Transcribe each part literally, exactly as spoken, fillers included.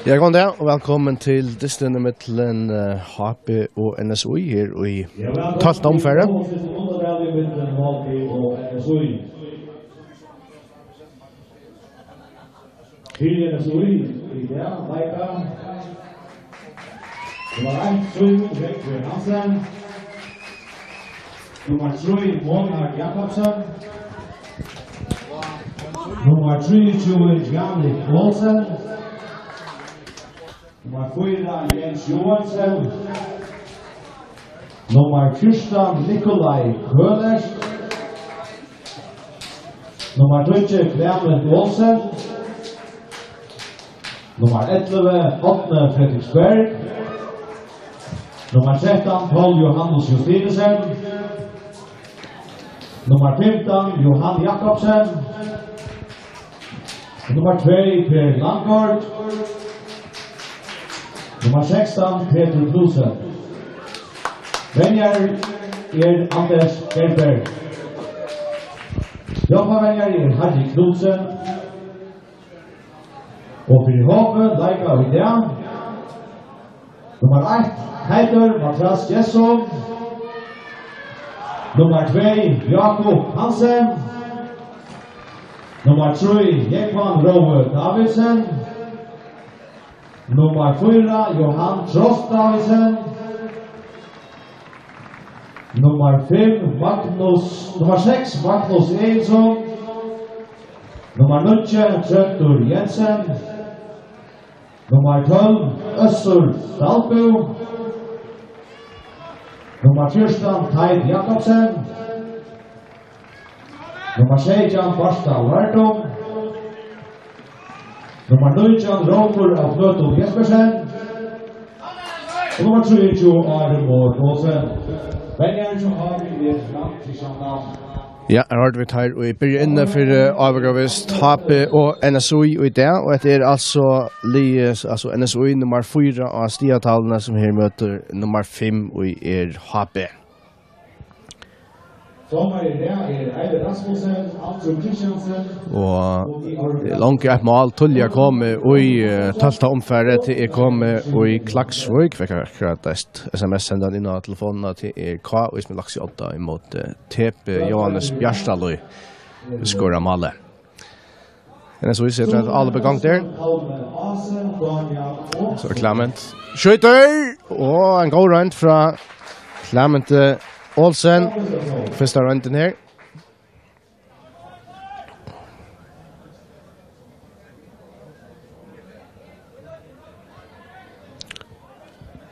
Ja, góðan dag og vælkomin til dystin ímillum, eh, H B og N S Í her í tólvta umfari. Til N S Í í dag, leika. Nummar eitt, Símun Rógvi Hansen. Nummar trý, Mona Jakobsen. Nummar trýogtjúgu, Jannik Olsen. Nummar fýra, Jens Johansen. Nummar fjúrtan, Nikolai Køhlert. Nummar tíggju, Klement Olsen. Nummar ellivu, Árni Frederiksberg. Nummar trettan, Poul Johannes Justinussen. Nummar fimtan, Johan Jakobsen. Nummar tvey, Per Langgaard. Nummar sekstan, Petur Knudsen. Venjari er Anders Gerberg. Hjálparvenjari er Harry Knudsen. Og fyri H B leika í dag: nummar eitt, Teitur Mathias Gesson. Nummar tvey, Jakob Hansen. Nummar trý, Jógvan Rói Davidsen. Nummar fýra, Johan Trost Davidsen. Nummar fimm, Magnus, nummar seks, Magnus Egilson. Nummar níggju, Tróndur Jensen. Nummar tólv, Øssur Dalbø. Nummar fjúrtan, Teit Jakobsen. Nummar seytjan, Barta Lærdom. Nummar nítjan, Rókur av Fløtum Jespersen. Og nummar trýogtjúgu, Ari Mohr Olsen. Venjarin hjá H B er Frank Kristian Dahl. Ja, her hørdu vit her, og í byrjan inni fyri, eh, avbera vist H B og N S Í í dag, og hetta er altso liðið, altso N S Í nummar fýra á stigatalvuni, sum her møtir nummar fimm, ið er H B. Dómari í dag er Eivind Rasmussen, Arthur Christiansen. Og tað er longu eitt mál tíðliga komið í, eh, tólvta umfari. Tað er komið í Klaksvík. Fekk akkurát eitt S M S sendan inn á telefonina. Tað er K Í sum er lagt í odda ímóti T B. Jóhannes Bjartalíð skorar málið. N S Í setir eitt álop í gongd her. So er Klement. Skjýtur! Og ein góð roynd frá Klement, eh, Olsen. Fyrsta royndin her.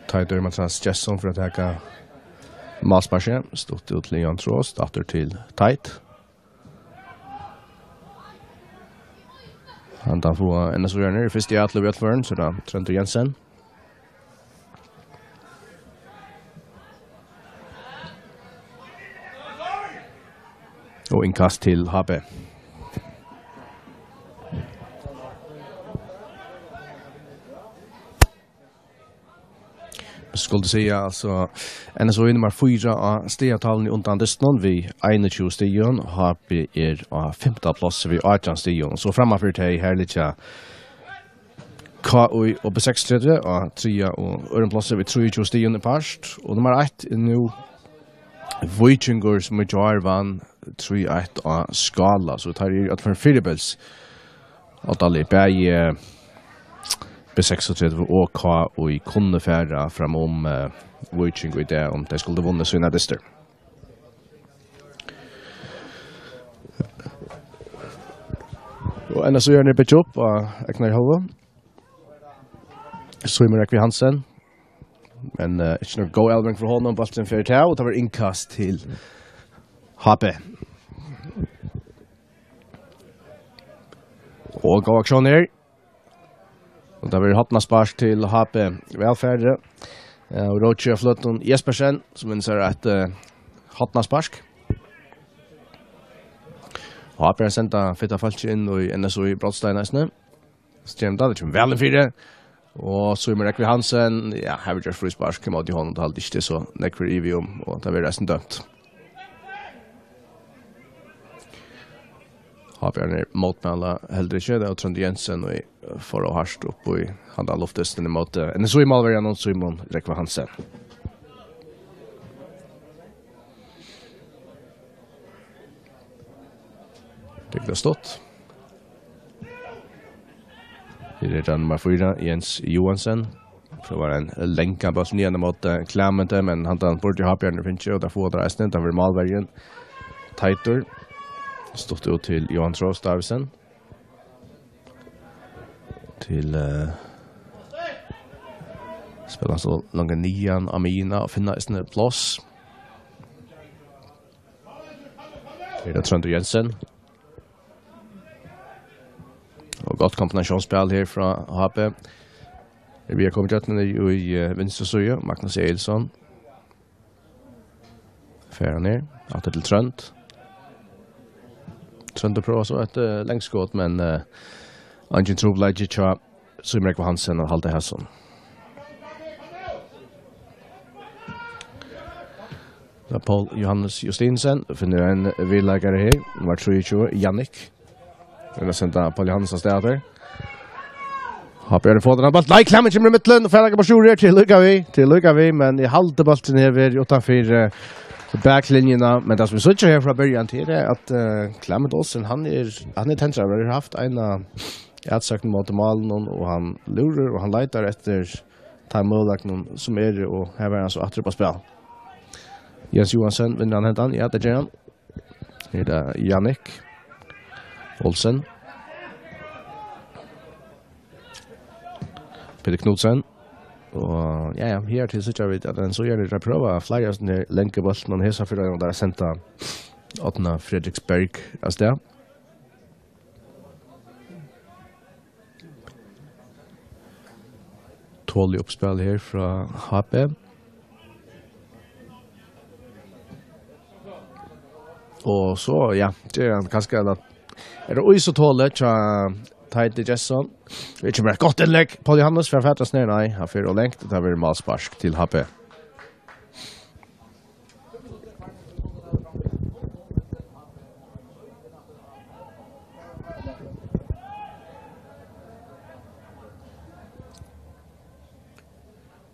Teitur Mathias Gesson fyri at taka málsparkið. Stutt út til Jan Trost, aftur til Teit. Hann tá fáa N S Í niður í fyrstu atløgu í øllum førum, so er tað Tróndur Jensen. Og innkast til H B. Skuldi siga, altso, N S Í nummar fýra á stigatalvuni undan dystinum við einogtjúgu stigum. H B er á fimta plássi við átjan stigum. So frammanfyri tey, her liggja K Í og B seksogtretivu á triðja og øðrum plássi við trýogtjúgu stigum í part. Og nummar eitt er nú Víkingur, sum í gjár vann trý eitt á Skála, so teir eru í øllum førum fyribils. Og Dali, bæði B seksogtretivu og K Í kunnu fara fram um, eh, Víking í dag, um tey skuldu vunnið sínar dystir. Og N S Í er byggja upp á egnar hálvu. Símun Rógvi Hansen. Men, eh, ikki nokk góð avlevering frá honum. Bólturin fer til, og tað var innkast til H B. Og góð aksjón her. Og tað verður hornaspark til H B. Vælfarið. Eh, og Róki av Fløtum Jespersen, sum vinnur sær eitt, eh, hornaspark. H B senda fitt av fólki inn í N S Í brotstein eisini. Stjørnudal, tað kemur væl inn fyri. Og Símun Rógvi Hansen, ja, hevur gjørt fríspark ímóti honum, tað haldi eg ikki, tað er so nógv fyri ivi um, og tað verður eisini dømt. Ábyrgarnir mótmæla heldur ikki, tað var Tróndur Jensen, ið fór ov hart upp í handan luftdystin ímóti N S U-málverjanum Símun Rógva Hansen. Tykk tað stutt. Her er tað nummar fýra, Jens Johansen. Prøvar ein langan bólt niðan ímóti Klementi, men handan burdi Ábyrgarnir fingið, og tað fáa teir eisini. Tað verður málverjin Teitur. Stutt út til Jóhan Trost Davidsen. Til, eh, spæla so langt niðan á miðjuna og finna eisini pláss. Her er Tróndur Jensen. Og gott kombinationsspæl her frá H B. Er við at koma gjøgnum í, í, eh, vinstru síðu, Magnus Egilson. Fer hann her, aftur til Trónd. Tróndur prøvar so eitt, eh, langt skot, men, eh, eingin trupulleiki hjá Símun Rógva Hansen at halda hesum. Tað er Poul Johannes Justinsen, finnur ein viðleikara her, nummar trýogtjúgu, Jannik. Vil senda Poul Johannes av stað her. Ábyrgarnir fáa hann bólt. Nei, Klement kemur í midten, og fer at leggja á sjúrður her, til líka við, til líka við, men eg haldi bólturin her verður uttanfyri, eh, baklinjuna, men tað sum vit síggja her frá byrjan til er at, eh, Klement Olsen, hann er, hann er tendraður, hann hevur havt eina atsókn móti málinum, og hann lúrir, og hann leitar eftir teimum møguleikunum sum eru, og her var hann so aftur upp á spæl. Jens Johansen, vinnur hann hendan? Ja, tað ger hann. Her er tað Jannik Olsen. Peter Knudsen. Og ja, ja, her til síggja vit at N S U er at prøva fleiri av sínum langu bóltum, men hesa ferð er tað at senda Árna Fredriksberg av stað. Tolið uppspæl her frá H B. Og so, ja, tað er hann kanska at, er tað ís og tolið hjá Teiti Gesson. Tað er ikki meir eitt gott innlegg. Poul Johannes fer at fata seg niður, nei, hann fer ov langt, og tað verður málspark til H B.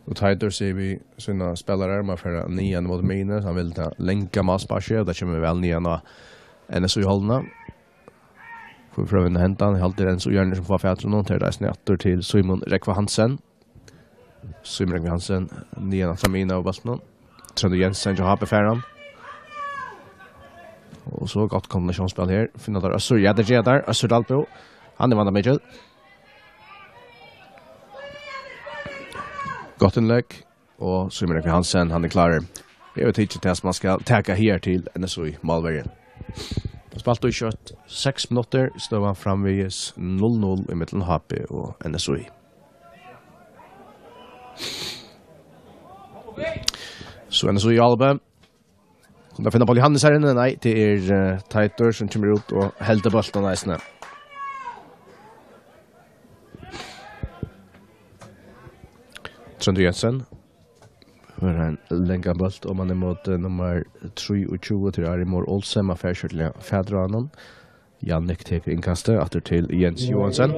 Og Teitur sigur við sínar spælarar, man fer niðan móti miðjuni, so hann vil tað langa málsparkið, og tað kemur væl niðan á N S U-hálvuna. Hví prøvar hann at henda hann? Heldur N S U-arnir sum fáa fatur á honum, tað er eisini aftur til Símun Rógva Hansen. Símun Rógvi Hansen, niðan aftur á miðjuna av bóltinum. Tróndur Jensen hjá H B fær hann. Og so gott kombinationsspæl her. Finna teir Øssur? Ja, tað gera teir. Øssur Dalbø. Hann er vandamikil. Gott innlegg. Og Símun Rógvi Hansen, hann er klárur. Eg veit ikki tað sum man skal taka her til N S U í málverjum. Tað spælt í skjótt seks minuttir, støðan framvegis null null ímillum H B og N S U. So N S U í Álbe. Kunnu finna Poul Johannes her inni? Nei, tað er, eh, Teitur sum kemur út og heldur bóltin eisini. Tróndur Jensen. Her er ein langan bólt, og man er móti nummar trýogtjúgu til Ari Mohr Olsen, man fær skjótliga fatur á honum. Jannik tekur innkastið, aftur til Jens Johansen.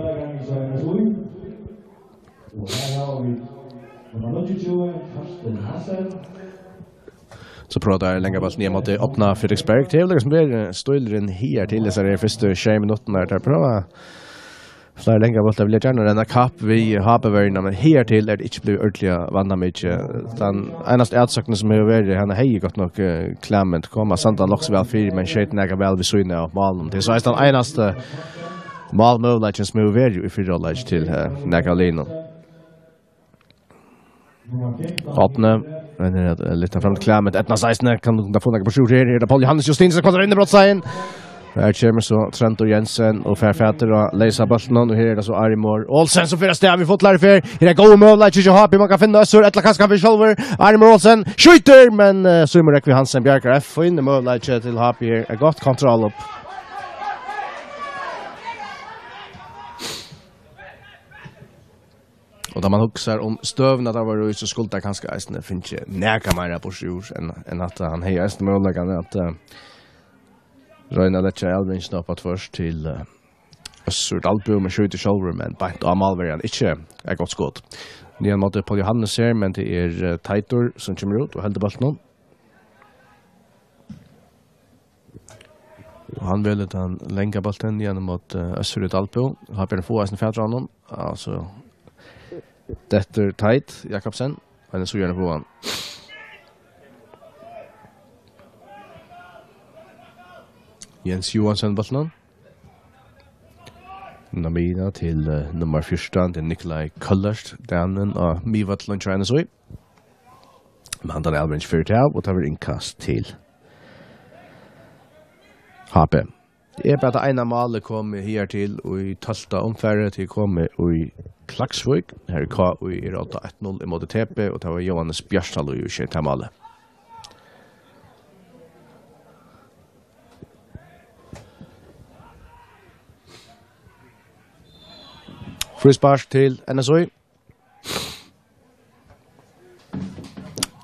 So prøva teir langa bóltin niðan móti opna Frederiksberg. Tað er jú líkasum verið, eh, stílurin higartil, hesar her fyrstu sjey minuttirnar. Teir prøva fleiri langar bóltar, vilja gjarna renna kapp við H B-verjuna, men higartil er tað ikki blivið ordiliga vandamikið. Tann einasta atsóknin sum hevur verið, hann hevði gott nokk, eh, Klement koma sandan nokk so væl fyri, men skeyt nakað væl við síðuna av málinum. Tað er so eisini tann einasti málmøguleikin sum hevur verið í fyrra hálvleiki til, eh, nakað av liðunum. Árni, men er at, eh, lyfta fram til Klement. Eydnast eisini, kann hon fáa nakað á sjúrður her? Er tað Poul Johannes Justinsen sum kvallar inn í brotsteigin? Her kemur so Tróndur Jensen og fær fatur á leysa bóltin, og her er tað so Ari Mohr Olsen sum fer av stað við fullari ferð. Her er góður møguleiki hjá H B, man kann finna Øssur, ella kanska hann fer sjálvur. Ari Mohr Olsen skjýtur, men, eh, Símun Rógvi Hansen bjargar. Ein fínur møguleiki til H B her. Eitt gott kontroll upp. Og tá man hugsar um støðuna, tá var í, so skuldi hann kanska eisini fingið nakað meira burtur úr, enn, enn at hann hevði eisini møguleikan at, eh, Royna at leggja avlevingina upp á tvørs til, eh, Øssur Dalbø, men skjýtur sjálvur, men beint á málverjan. Ikki eitt gott skot. Niðan móti Paul Johannes her, men tað er, eh, Teitur, sum kemur út og heldur bóltinum. Og hann velur tann langa bóltin niðan móti, eh, Øssur Dalbø. Har ber hann fáa eisini fatur á honum. Altso, dettur Teit Jakobsen. Hann er so gjørn at fáa hann. Jens Johansen, bóltin. Namina til, eh, nummar fjúrtan, til Nikolaj Køllert, danin á miðvøllinum hjá N S Í. Men hann er alveg ikki fyri til, og tað verður innkast til H B. Tað er bara tað eina málið komið higartil í tólvta umfari, tað er komið í Klaksvík. Her er K Í er odda eitt null ímóti T B, og tað var Jóhannes Bjartalíð, ið skeyt tað málið. Fríspark til N S Í.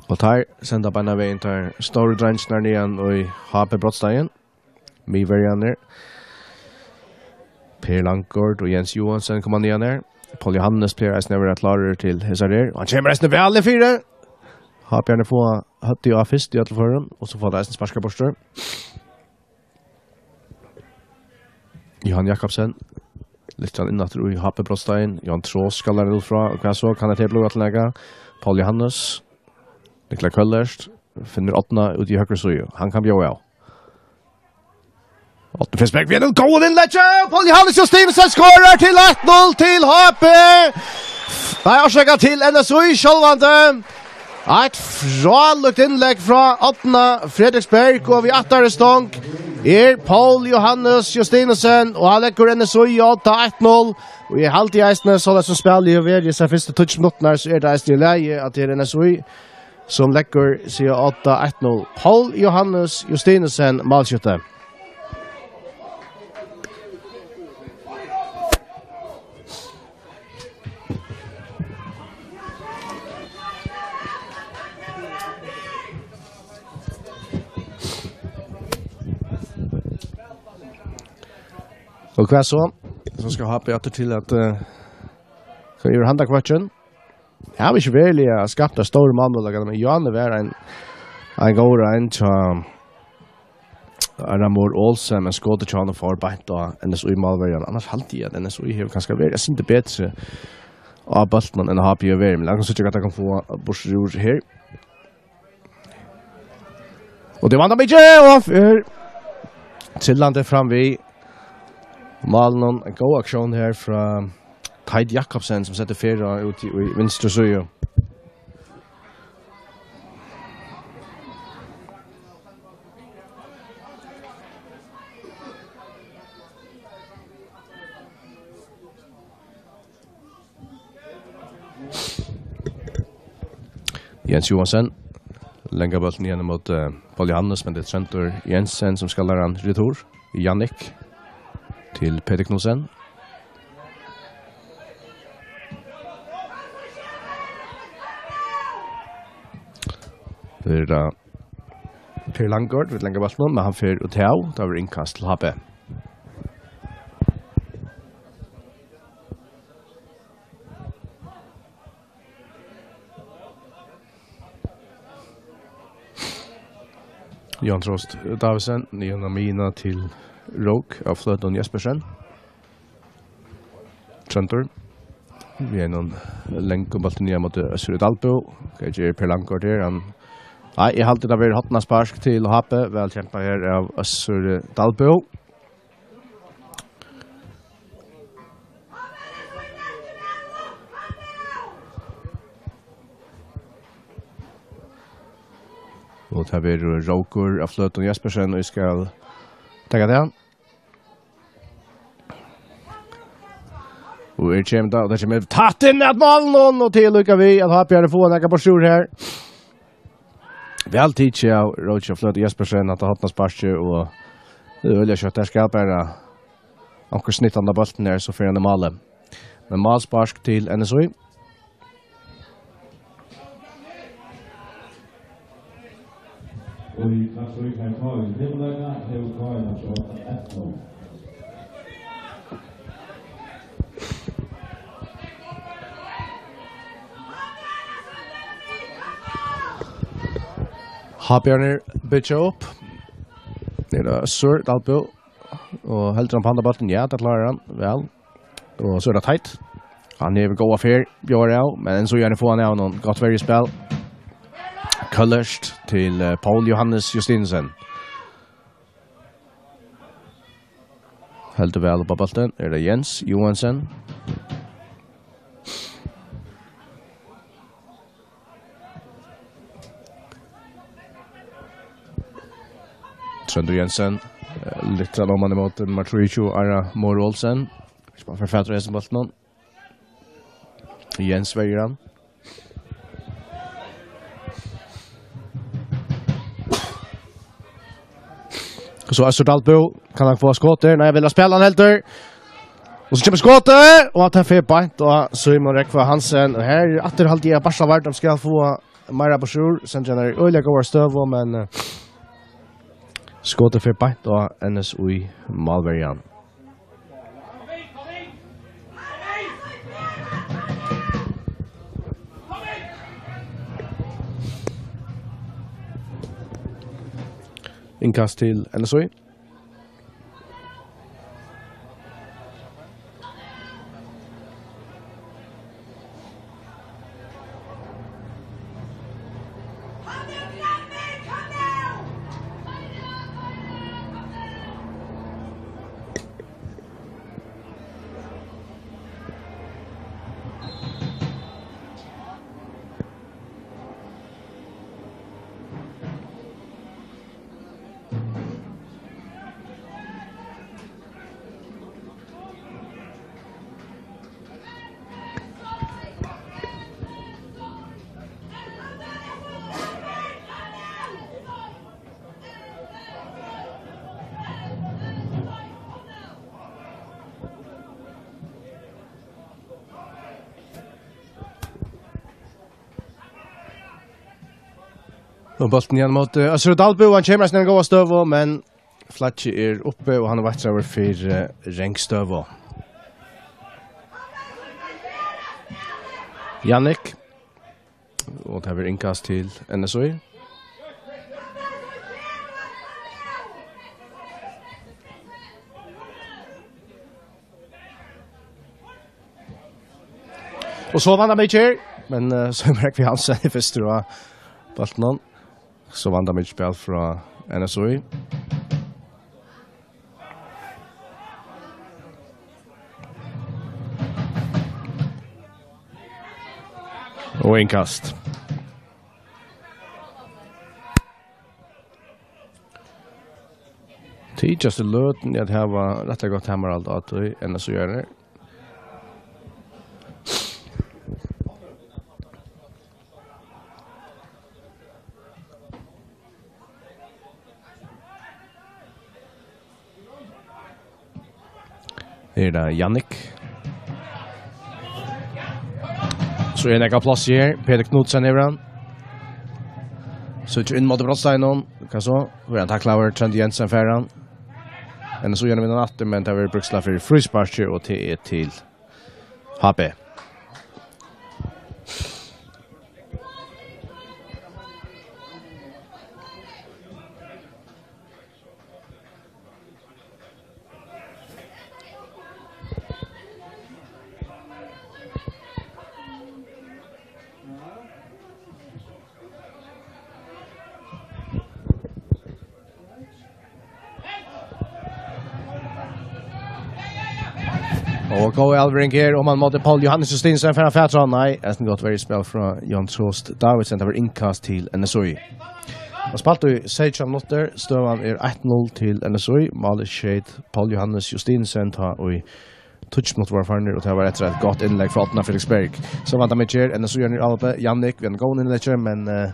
Og teir senda beinanvegin teir stóru dreingirnar niðan í H B Brotstein. Miðverjarnir. Per Langgaard og Jens Johansen koma niðan her. Paul Johannes plagar eisini at vera klárur til hesar her. Og hann kemur eisini væl fyri. H B-arnir fáa høvdið á fyrst í øllum førum, og so fáa teir eisini sparkað burtur. Johan Jakobsen. Lyftir hann inn aftur í H B Brotstein. Johan Trost skallar hann út frá. Og hvat so? Kann hetta blíva til nakað? Paul Johannes. Nikolaj Køllert. Finnur Árna út í høgru síðu. Hann kann bjóða av. Árni Frisberg við einum góðum innleggi. Paul Johannes Justinsen skorar til eitt null til H B. Nei, orsaka, til N S Í sjálvandi. Eitt frálíkt innlegg frá Árna Fredriksberg, og við aftari stong er Paul Johannes Justinsen, og hann leggur N S Í í odda eitt null. Og eg haldi eisini, soleiðis sum spælið hevur verið í hesar fyrstu tíggju minuttirnar, so er tað eisini í lagi, at tað er N S Í, sum leggur seg á odda eitt null. Paul Johannes Justinsen, málskjútti. Og hvat so? So skal H B aftur til at, eh, fara yvir handan hvøkkin. Eg havi ikki veruliga skapt eitt stórt málmøguleika, men Johanne var ein, ein góður ein hjá Ramur Olsen, men skotið hjá honum fór beint á N S Í-málverjan. Annars haldi eg at N S Í hevur kanska verið eitt sindur betri á bóltinum enn H B hevur verið, men lat okkum síggja hvat teir kunnu fáa burtur úr her. Og tað vantar mikið, og fer trillandi fram við málinum. Ein góð aksjón her frá Teit Jakobsen, sum setti ferð út í, í vinstru síðu. Jens Johansen. Langa bóltin ígjøgnum móti, eh, Paul Johannes, men tað er Tróndur Jensen, sum skallar hann retur. Jannik til Petur Knudsen. Tað er, eh, Per Langgaard við langa bóltinum, men hann fer út av. Tað verður innkast til H B. Johan Trost Davidsen, niðan á miðjuna til Rók av Fløtum Jespersen. Tróndur. Við einum langum bólti niðan móti Øssuri Dalbø. Hvat ger Per Langgaard her? Hann, nei, eg haldi, tað verður hornaspark til H B. Væl kempað her av Øssuri Dalbø. Og tað verður Rókur av Fløtum Jespersen, og eg skal taka tað. Og her kemur tað, og tað kemur tætt inn at málinum, og til lukka við at H B fáa nakað burtur úr her. Væl tikið av Róki Fløt Jespersen, at hornasparkið, og tað er øgiliga skjótt. Tað skal bara onkurt snitt á bóltin her, so fer hann í málið. Men málspark til N S Í. Og í Klaksvík har K L fimmleika hevur K L fjúrtan eitt null. H B-arnir byggja upp. Nú er tað Øssur Dalbø og heldur hann upp á handaboltin. Ja, tað klárar hann væl. Og so er tað Teit. Hann hevur góða ferð, bjóðar av, men enn so gjarna fáa hann av honum. Gott verjuspæl. Køllert til, eh, Poul Johannes Justinussen. Heldur væl upp á bóltin. Er tað Jens Johansen? Tróndur Jensen, eh, lyftir hann oman ímóti nummar trýogtjúgu, Ara Mor Olsen. Ikki bara fær fatur í hesum bóltinum. Jens verjir hann. Og so Øssur Dalbø, kann hann fáa skot her? Nei, hann vil spæla hann heldur. Og so kemur skotið, og tað fer beint á Símun Rógva Hansen. Og her er aftur, haldi eg, at Barca Vardam skal fáa meira burtur úr. Sendar hann í øgiliga góða støðu, men, eh, skotið fer beint á N S Í málverjan. Innkast til N S Í. Og bóltin ígjøgnum móti Øssur Dalbø, hann kemur eisini í eina góða støðu, men flaggið er uppi, og hann er veittraður fyri, eh, rangstøðu. Jannik, og tað verður innkast til N S Í. Og so vandamikið her, men, eh, Símun Rógvi Hansen er fyrstur á bóltinum. So vandamikið spæl frá N S Í. Og innkast. Tykjast í løtuni at hava rættiliga gott hamarhald á tí, N S Í-arnir. Her er tað Jannik. So er nakað pláss her. Petur Knudsen hevur hann. Síggja inn móti brotsteininum. Hvat so? Nú er hann taklaður. Tróndur Jensen fær hann. N S Í-arnir vinna hann aftur, men tað verður brúkslag fyri frísparki, og tað er til H B. Og góð avlevering her, og man mátti Poul Johannes Justinussen fær hann fatur á. Nei, eisini gott verjuspæl frá Jan Trost Davidsen. Tað var innkast til N S Í. Og spælt í seytjan minuttir, støðan er eitt null til N S Í. Málið skeyt Poul Johannes Justinussen tá í tíggju minuttir vóru farnir, og tað var eftir eitt gott innlegg frá Árna Felix Berg. So vandamikið her, N S Í-arnir í álvara. Jannik við einum góðum innleggi, men, eh,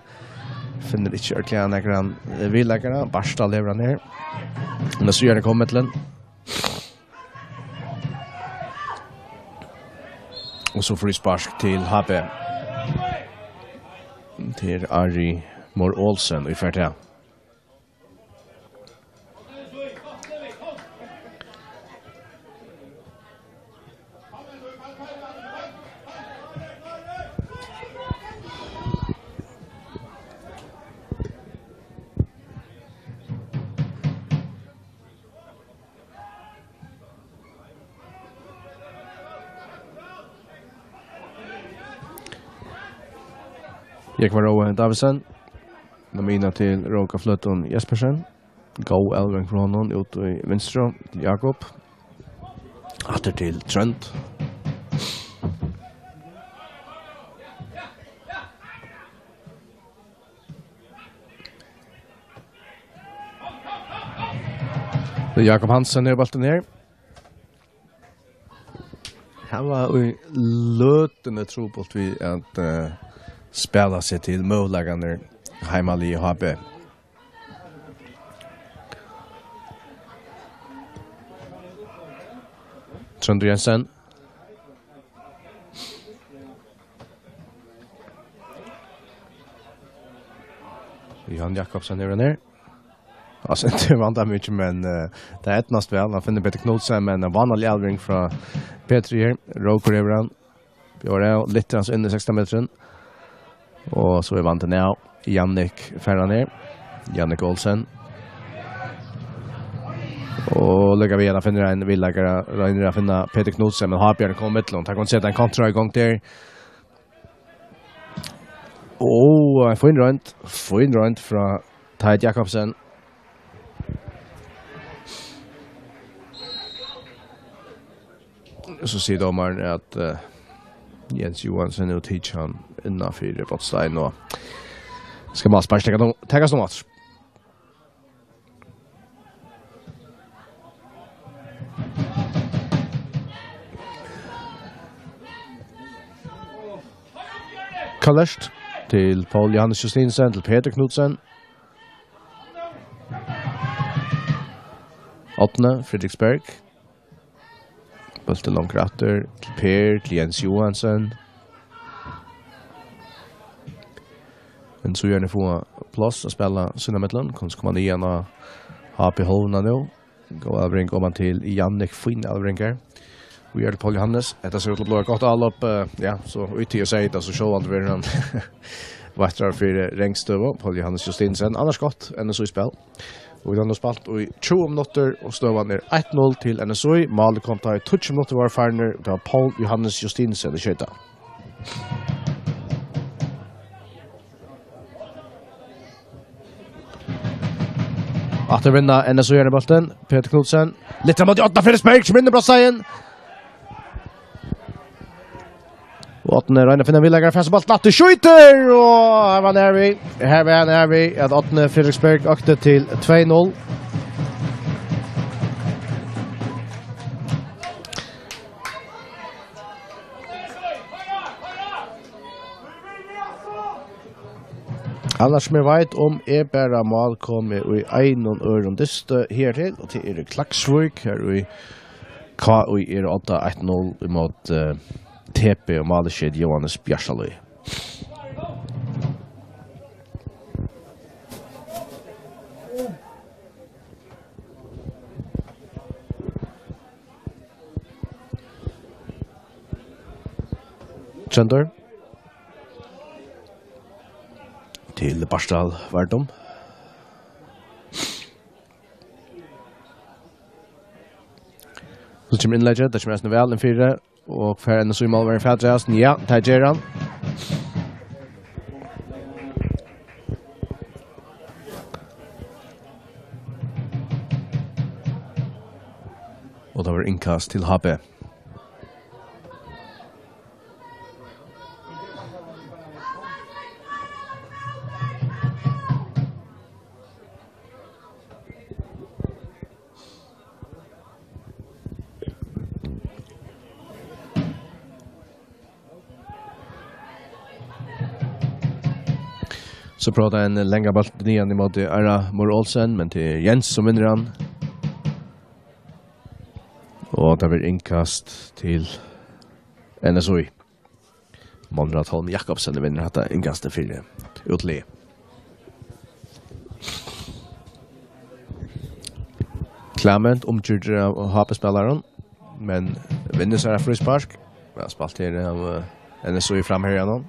finnur ikki ordiliga nakran, eh, viðleikara. Bartal hevur hann her. N S Í-arnir koma millum. Og so fríspark til H B. Til Ari Mor Olsen, ið fær tað. Jógvan Rói Davidsen. Nummer ein til Róka Fløtun Jespersen. Góð elving frá honum út í vinstru til Jakob. Aftur til Trønd. Jakob Hansen er boltin her. Hann var í løtuni trupult við at, eh, spæla seg til møguleikarnar heima í H B. Tróndur Jensen. Johan Jakobsen er her. Altso, tað er vandamikið, men, eh, tað eydnast væl. Hann finnur Petur Knudsen, men ein vánalig elving frá Petri her. Rókur hevur hann. Bjóðar av, lyftir hann so inn í sekstan metrin. Og so er vandin av. Jannik fær hann her. Jannik Olsen. Og líka við, hann finnur ein viðleikara, roynir at finna Petur Knudsen, men Hábjørn kom millum. Hann kann seta ein kontra í gongd her. Ó, ein fín roynd. Fín roynd frá Teit Jakobsen. So sigur dómarin, at, eh, Jens Johansen hevur tikið hann innanfyri botnstein, og skal málspark taka nú, takast nú aftur. Kallert til Poul Johannes Justinsen, til Petur Knudsen. Árni Fredriksberg. Bóltur longur aftur til Per, til Jens Johansen. Men so gjarna fáa pláss at spæla sín ímillum. Kanska koma niðan á H B Hálvuna nú. Góð elvring oman til Jannik, fín elvring her. Og her til Poul Johannes. Hetta sær út til at blíva eitt gott álop, eh, ja, so í tí eg sigi tað, so sjálvandi verður hann veittur fyri rangstøðu, Poul Johannes Justinsen. Annars gott, N S Í spæl. Og vit hava nú spælt í tjúgu minuttir, og støðan er eitt null til N S Í. Málið kom, tá ið tíggju minuttir vóru farnir, og tað var Poul Johannes Justinsen, ið skeyt. Aftur vinna N S Í her í bóltin. Petur Knudsen. Lyftir móti Árna Fredriksberg, sum inn í brotsteigin. Og Árni roynir at finna viðleikara, fær so bóltin aftur, skjýtur, og her var nær við. Her var nær við, at Árni Fredriksberg økti til tvey null. Annars, sum eg veit um, er bara mál komið í einum øðrum dysti hertil, og tað er í Klaksvík, har í K Í er á odda eitt null ímóti, eh, T P, og málið skeyt Jóhannes Bjartalíð. Tróndur. Til Bartal Vardum. So kemur innleggið, tað kemur eisini væl inn fyri, og fær N S Í-málverjin fatur í hasum? Ja, tað ger hann. Og tað var innkast til H B. So prøvar hann ein langan bólt niðan ímóti Ara Mor Olsen, men tað er Jens sum vinnur hann. Og tað verður innkast til N S Í. Monrad Holm Jakobsen vinnur hatta innkastið fyri útliðið. Clement umgjørdur av H B-spælarum, men vinnur sær eitt fríspark. Væl spælt her av, eh, N S Í framherjanum.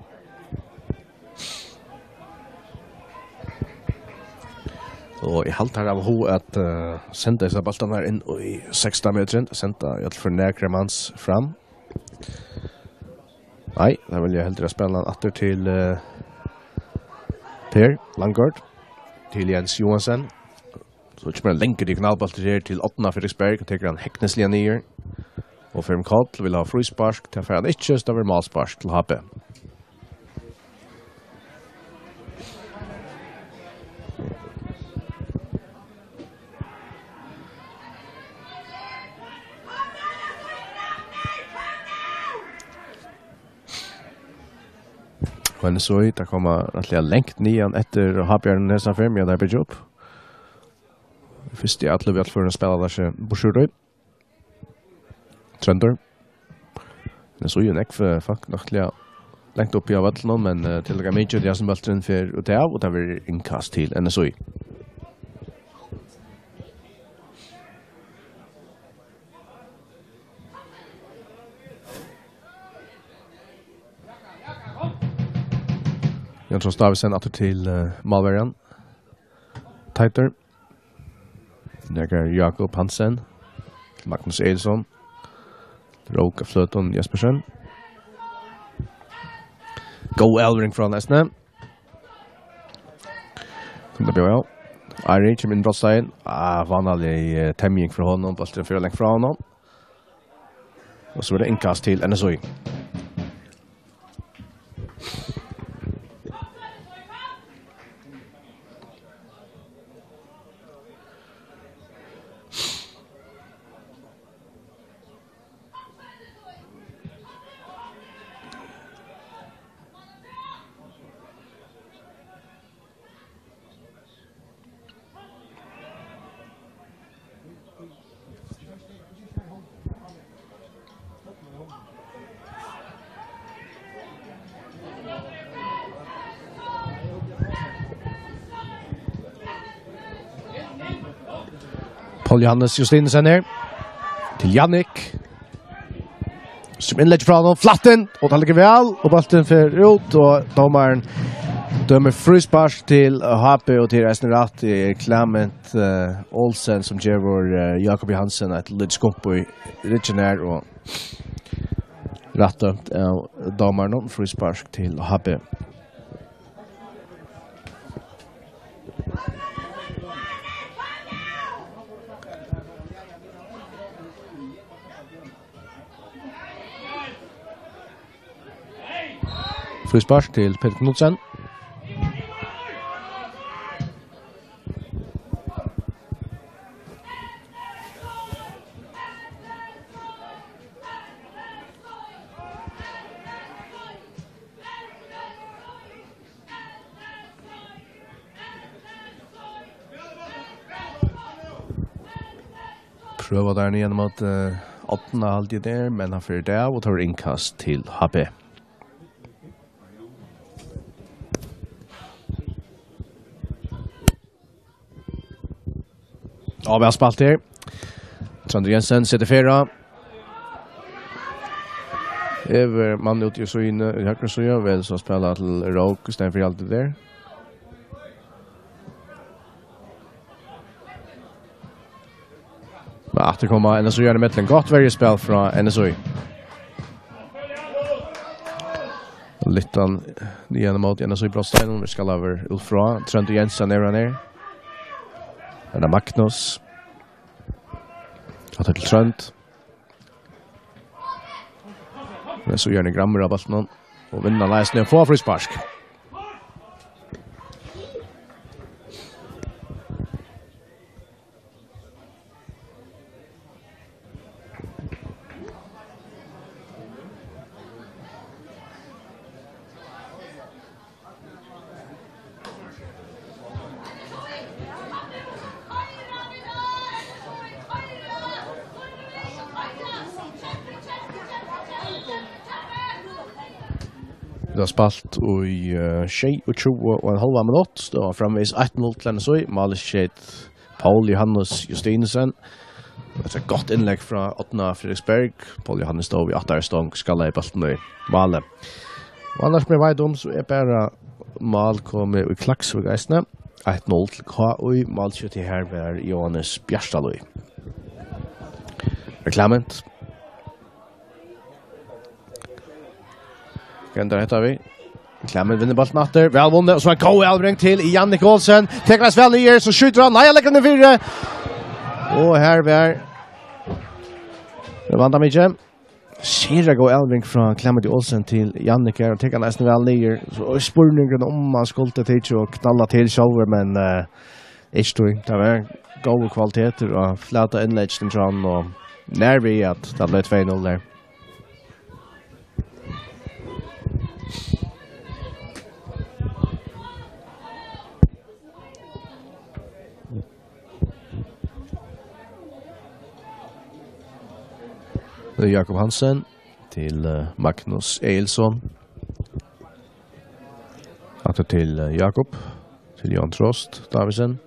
Og eg haldi, teir hava hug at, eh, senda hesar bóltarnar inn í sekstan metrin, senda í øll fall nakrar mans fram. Nei, teir vilja heldur spæla hann aftur til, eh, Per Langgaard til Jens Johansen. So kemur ein langur diagonalbóltur her til Árna Frederiksberg, og tekur hann hegnisliga niður. Og Ferm Koll vil hava fríspark, tað fær hann ikki, so tað verður málspark til H B. Og N S Í, teir koma rættiliga langt niðan eftir H B-arnar hesa ferð, meðan teir byggja upp. Fyrst í allu, við allu førum spæla teir seg burtur úr tí. Tróndur. N S Í er nógv, eh, fólk nokk til at langt uppi á vøllinum, men, eh, tiltaka mikið, tí at bólturin fer út av, og tað verður innkast til N S Í. Jónsson Davidsen aftur til, eh, málverjan. Teitur. Nakar Jakob Hansen. Magnus Egilson. Rók av fløtum Jespersen. Góð avlevering frá honum eisini. Kunnu bjóða, ja. Ari kemur inn í brotsteigin. Ah, vánalig, eh, temjing frá honum. Bólturin fer langt frá honum. Og so er tað innkast til N S Í. Poul Johannes Justinussen her. Til Jannik. Sum innlegg frá honum. Flatt inn, og tað liggur væl, og bólturin fer út, og dómarin dømir fríspark til H B, og til eisini rætt, tað er Clement, eh, Olsen, sum gevur, eh, Jakob Johansen eitt lítið skump í ryggin her, og rætt dømt av dómaranum, fríspark til H B. Fríspark til Peter Knudsen. Prøva teir niðan móti, eh, Árna, haldi eg tað er, men hann fer av, og tað verður innkast til H B. Og væl spælt her. Tróndur Jensen setir ferð á. Hevur mann úti í síðuni, í høgru síðu, vel so spæla til Rók í staðin fyri alt tað har. Men aftur koma N S Í í millum. Gott verjuspæl frá N S Í. Lyftan niðan móti N S Í brotsteiginum. Vit skulu yvir út frá. Tróndur Jensen er hann her. Her er Magnus. Aftur til Trónd. Men so er hann gramur av bóltinum. Og vinnur hann eisini, fær fríspark. Vit hava spælt í, eh, sjeyogtjúgu og ein hálvan minutt. Støðan framvegis eitt null til N S Í. Málið skeyt Poul Johannes Justinussen. Eftir eitt gott innlegg frá Árna Frederiksberg. Poul Johannes stóð við aftari stong, skallaði bóltin í málið. Og annars, sum eg veit um, so er bara mál komið í Klaksvík eisini. Eitt null til K Í. Málskjútti her var Jóhannes Bjartalíð. Reklamint. Hvat endar hetta við? Klemmen vinnur bóltin aftur. Væl vunnið. Og so ein góð avlevering til Jannik Olsen. Tekur hann væl niður, so skjýtur hann. Nei, hann leggur hann fyri. Og her var vandamikið. Sera góð avlevering frá Klemmen Olsen til Jannik her. Og tekur hann eisini væl niður. So er spurningurin um hann skuldi tikið og knallað til sjálvur, men, eh, ikki tí. Tað var góðir kvalitetir og flata innlegg til hann, og nær við at tað bleiv tvey null her. Jakob Hansen til, eh, Magnus Egilson. Aftur til, eh, Jakob, til Jan Trost Davidsen.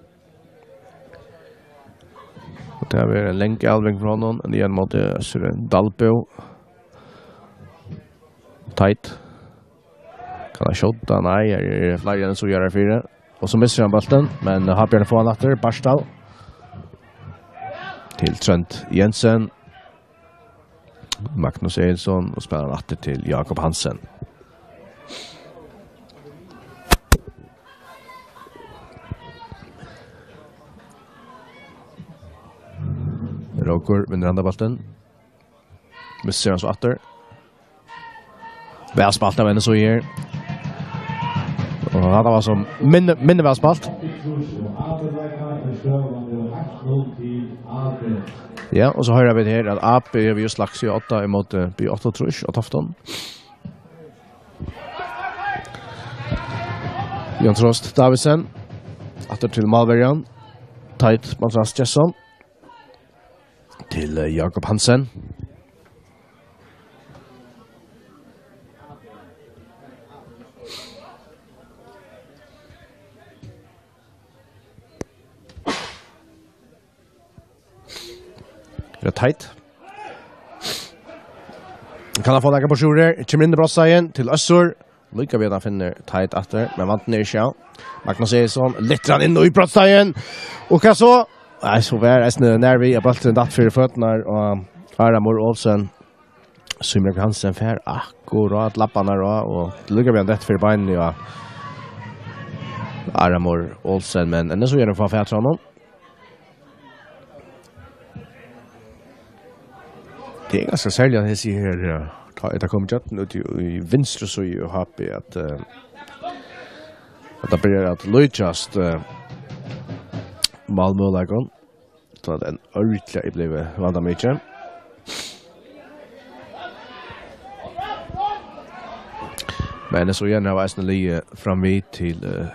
Og tað er ein long avlevering frá honum, men ígjøgnum móti Øssuri Dalbø. Teit. Kann hann skjóta? Nei, her eru fleiri enn so gera fyri. Og so missir hann bóltin, men Havbjørn fær hann aftur. Barstad. Til Trønd Jensen. Magnus Egilson og spælir hann aftur til Jakob Hansen. Rókur vinnur handan bóltin. Missir hann so aftur. Væl spælt av N S O her. Og hatta var so minni, minni væl spælt. Ja, og so hoyra vit her at A B hevur júst lagt seg í odda ímóti B áttaogtrýss á Toftum. Jan Trost Davidsen. Aftur til málverjan. Teit Mansas Jesson. Til, eh, Jakob Hansen. Er tað Teit? Kann hann fáa nakað brotstein her? Kemur inn í brotstein til Øssur. Líka við at hann finnur Teit aftur, men vandin er ikki av. Magnus Egilson, lyftir hann inn í brotstein. Og hvat so? Nei, so var eisini nær við at bólturin datt fyri føturnar, og Áramur Olsen, Símun Hansen fær akkurát labbarnar á, og líka við hann dett fyri beinini á Áramur Olsen, men enn so er hann fáa fatur á honum. Tað er ganska serligt, at eg sigi her, eh, tá er tað komið gjørt út í, í vinstru síðu, og hapi at, eh, at tað byrjar at líkjast, eh, málmøguleikum. So at ein ordiliga er blivið vandamikið. Men so er eisini ligið fram við til, eh,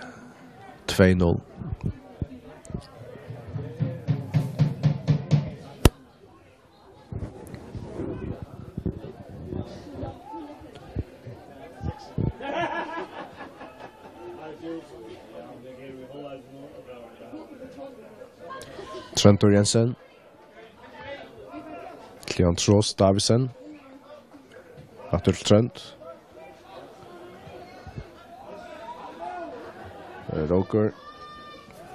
tvey null. Tróndur Jensen. Leon Trost Davidsen. Aftur til Trónd. Eh, Rókur.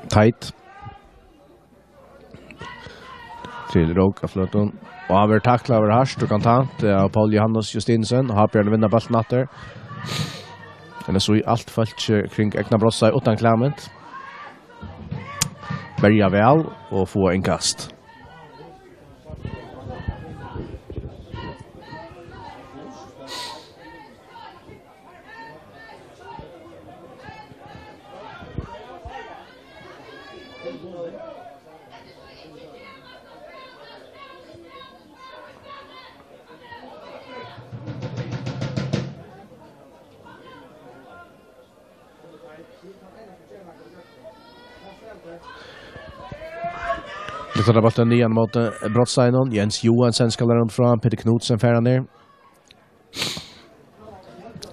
Teit. Til Rók av fløtum. Og hann verður taklaður, verður hart og kontant, eh, av Paul Johannes Justinsen. Og Havbjørn vinnur bóltin aftur. Ella so er alt fólkið kring egna brotstein uttan Clement. Verja væl og fáa innkast. Lyftir hann bóltin niðan móti brotsteininum. Jens Johansen skal hann frá. Peter Knudsen fær hann niður.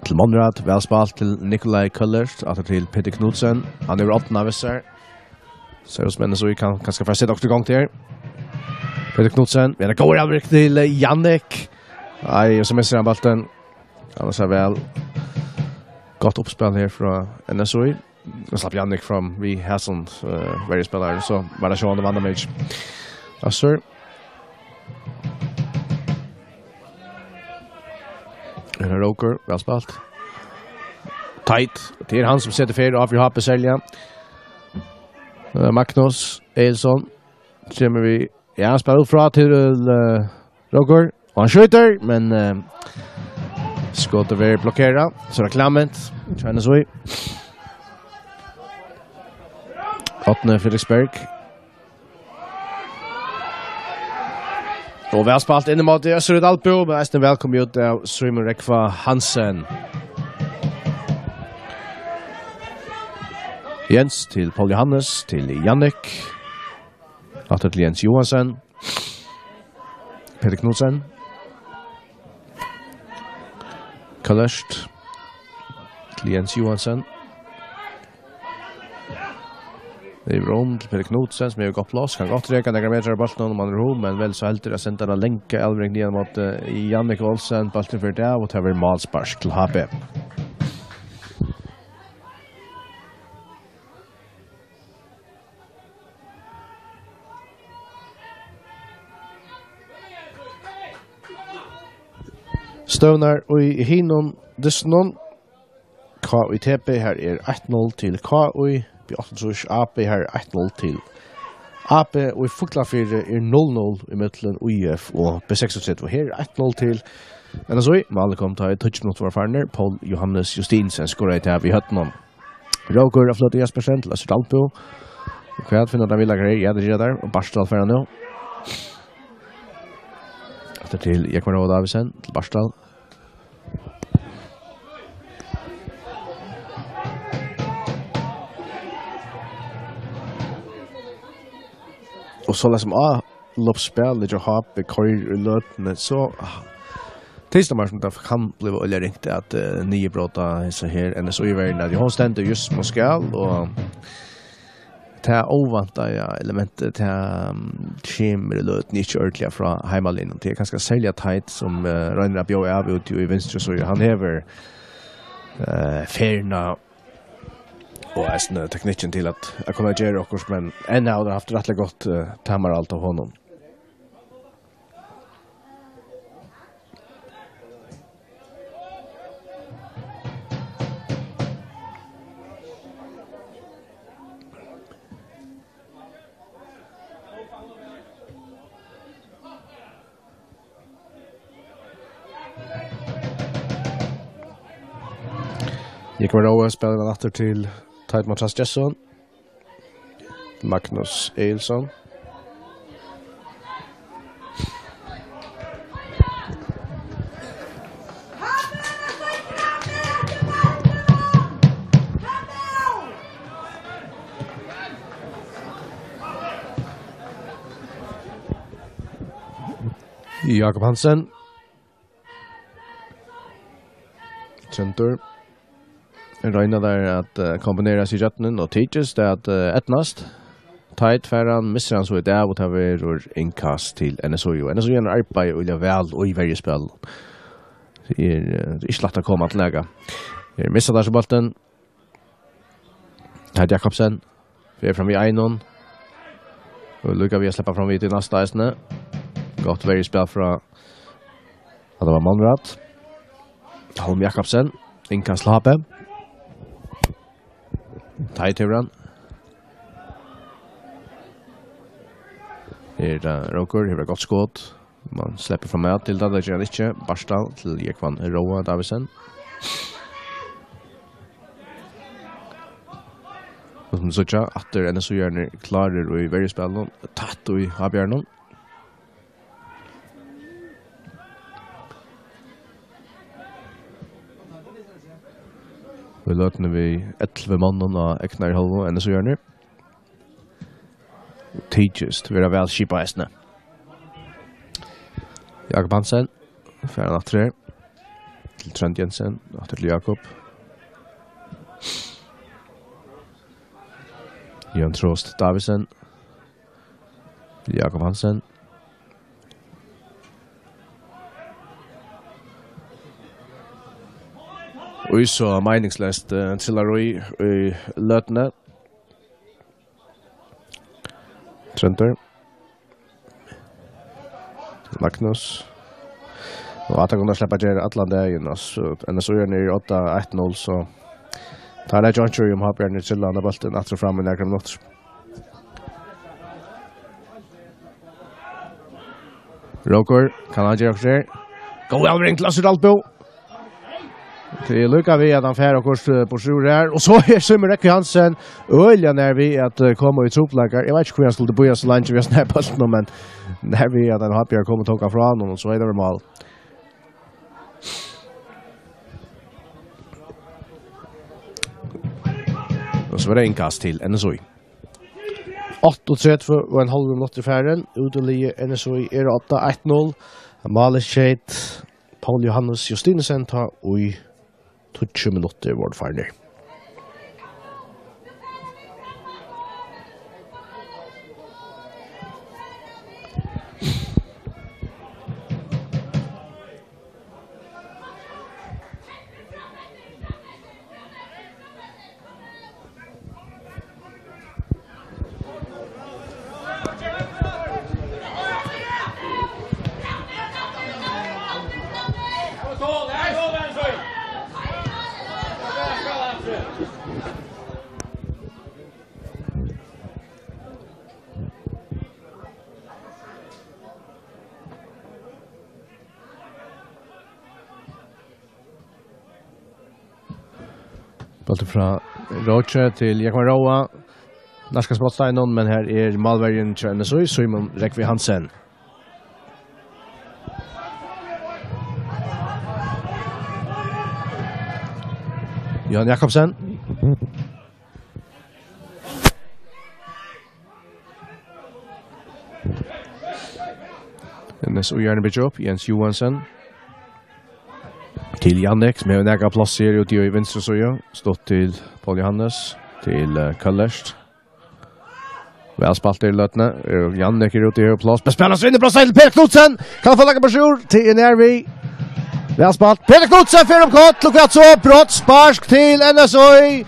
Til Monrad, væl spælt til Nikolai Køllert, aftur til Peter Knudsen. Hann hevur oddina við sær. Sær út sum N S O I kann kanska fara at seta okkurt í gongd her. Peter Knudsen, við eina góða avlevering til, eh, Jannik. Nei, og so missir hann bóltin. Annars er væl gott uppspæl her frá N S O I. Nú slapp Jannik fram við hasum, eh, verjuspælaran, so var tað sjálvandi vandamikið. Øssur. Her er Rókur, væl spælt. Teit. Og tað er hann, sum setir ferð á fyri H B serliga. Eh, Magnus Egilson kemur við, ja, hann spælir út frá til, eh, Rókur. Og hann skjýtur, men, eh, skotið verður blokkerað. So er tað Clement. Tjena sui. Árni Fredriksberg. Og væl spælt inn ímóti Østurhús Dalbú, men eisini væl komið út av Símun Rógva Hansen. Jens til Paul Johannes, til Jannik. Aftur til Jens Johansen. Peter Knudsen. Kalørt til Jens Johansen. Yvir um til Peter Knudsen, sum hevur gott pláss. Kann gott reka nakrar metrar á bóltin, um hann er hug, men vel so heldur at senda hana langa avlevering niðan móti Jannik Olsen. Bólturin fer av, og tað verður málspark til H B. Støðurnar í hinum dystinum. K I T B, her er eitt null til K I, B áttaogtrýss A B, her er eitt null til A B, og í Fuglafirði er null null ímillum I F og B seksogtretivu. Her er eitt null til N S Í. Málið kom, tá ið tíggju minuttir vóru farnir. Poul Johannes Justinsen skoraði tað við høvdinum. Rókur á fløtu Jespersen til Østur Dalbú. Og hvat finna teir viðlakar her? Ja, tað gera teir. Og Bartal fær hann nú. Aftur til Jógvan Róa Davidsen, til Bartal. Og so, sum á, loppspælið hjá H B koyrir í løtuni, so, ah, tað er sum tað kann blíva øgiliga ringt at, eh, niðurbróta hesa her N S Í-verjuna, tí hon stendur júst sum hon skal, og tað óvæntaða elementið, tað, mm, kemur í løtuni ikki ordiliga frá heimamanninum. Tað er kanska serliga Teit, sum, eh, roynir at bjóða av úti í vinstru síðu. Hann hevur, eh, ferðina og eisini teknikkin til at, at kunna gera okkurt, men enn hava teir havt rættiliga gott, eh, tamaral av honum. Jógvan Róa spælir hann aftur til Teit Mathias Gesson. Magnus Egilson. Jakob Hansen. Tróndur. Royna teir at, eh, kombinera seg í gjøgnum og tykist at, eh, eydnast. Teit fær hann, missir hann so í dag, og tað verður innkast til N S Í. Og N S Í arbeiðir øgiliga væl í verjuspælinum. Tað er, eh, tað er ikki lætt at koma til nakað. Teir missa teir so bóltin. Teit Jakobsen. Fer fram við einum. Og líka við at sleppa fram við til næsta eisini. Gott verjuspæl frá, at tað var Monrad. Holm Jakobsen. Innkast til H B. Teit hevur hann. Her er, eh, Rókur, hevur eitt gott skot. Man sleppur fram at til tað, tað ger hann ikki. Bartal til Jógvan Róa Davidsen. Og sum vit síggja, aftur N S Í-arnir klárir í verjuspælinum, tætt í H B-arnum. Í løtuni við ellivu monnum á egnari hálvu, N S Í-arnir. Tykist vera væl skipað eisini. Jakob Hansen. Fær hann aftur her. Til Trónd Jensen. Aftur til Jakob. Jón Trost Davidsen. Jakob Hansen. Og so meiningsleyst, eh, trillar í, í løtuni. Tróndur. Magnus. Og at hann kunnu sleppa at gera allan dagin, altso, N S Í-arnir eru á odda eitt null, so Tað er John True, um H B-arnir trilla handa bóltin aftur og fram í nakrar minuttir. Rókur, kann hann gera okkurt her? Góð avlevering til Øssur Dalbo. Tað er líka við, at hann fær okkurt, eh, burtur úr her. Og so er Símun Rókvi Hansen øgiliga nær við at, eh, koma í trupulleikar. Eg veit ikki, hví hann skuldi bíða so leingi við at snara bóltin, men nær við, at ein H B-ari kom og tók hann frá honum, og so er tað mál. Og so er tað innkast til N S Í. Áttaogtretivu og ein hálvur minuttur farin. Útiliðið N S Í er á odda, eitt null. Málið skeyt Poul Johannes Justinussen, tá ið tíggju minuttir vóru farnir. Bóltur frá Róki til Jógvan Róa. Nærkast brotsteininum, men her er málverjin hjá N S Í, Símun Rókvi Hansen. Johan Jakobsen. N S Í-arnir byggja upp, Jens Johansen. Til Jannik, sum hevur nakað pláss her úti í vinstru síðu. Stutt til Poul Johannes, til, eh, Køllert. Væl spælt í løtuni. Eh, Jannik er úti, hevur pláss. Men spælir seg inn í pláss til Per Knudsen. Kann fáa lagt burtur. Tað er nær við. Væl spælt. Petur Knudsen fer um koll, og hvat so? Brotsspark til N S Í.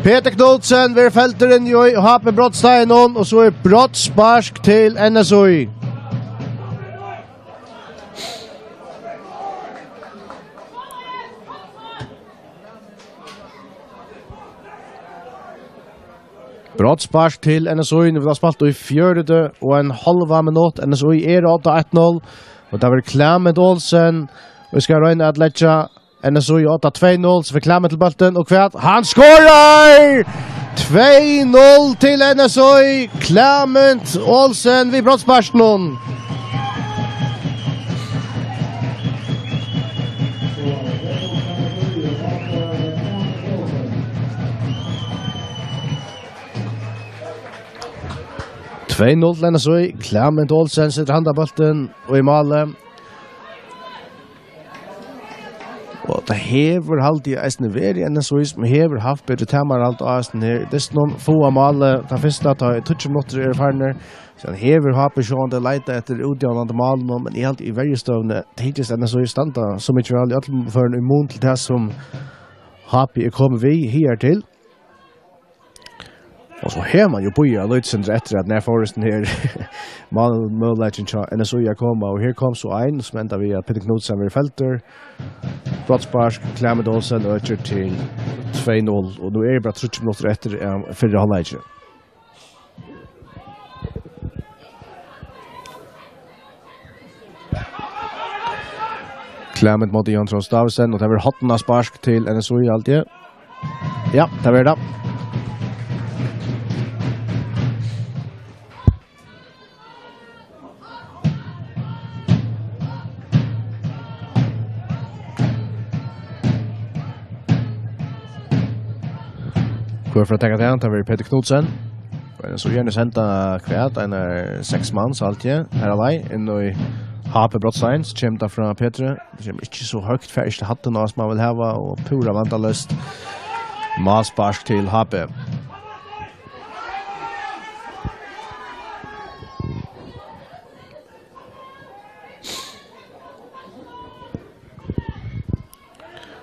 Petur Knudsen verður feldur inn í H B brotsteininum, og so er brotsspark til N S Í. Brotsspark til N S Í. Nú hava vit spælt í fjøruti og ein hálvan minutt. N S Í er á odda, eitt null. Og tað verður Klement Olsen. Vit skulu royna at leggja N S Í á odda, tvey null. So fer Klement til bóltin. Og hvat? Hann skorar! Tvey null til N S Í. Klement Olsen við brotssparkinum. Tvey null til N S Í. Klement Olsen setir handan bóltin í málið. Og tað hevur, haldi eg, eisini verið N S Í, sum hevur havt betri tamarhald á hesum her dystinum. Fáa málið, tað fyrsta, tá ið tíggju minuttir eru farnir. So hann hevur H B sjálvandi leitað eftir útjavnandi málum, men eg haldi, í verjustøðuni tykist N S Í standa so mikið væl í øllum førum í mun til tað, sum H B er komið við higartil. Og so hevur man jo bíðað lítið sindur eftir, at nær fór hesin her málmøguleikin hjá N S Í at koma, og her kom so ein, sum endar við, at Petur Knudsen verður feldur. Brotsspark, Klement Olsen økir til tvey null, og nú eru bara tríggir minuttir eftir av fyrra hálvleiki. Klement móti Jóhan Trond Davidsen, og tað verður hornaspark til N S Í, haldi eg. Ja, tað verður tað. Hvør fer at taka tað? Tað verður Petur Knudsen. Og so gjarna senda hvat, einar seks mans, alt, ja, her á veg, inn í H B Brotstein, so kemur tað frá Petri. Tað kemur ikki so høgt, fær ikki til hæddina, sum hann vil hava, og púra vandaleyst. Málspark til H B.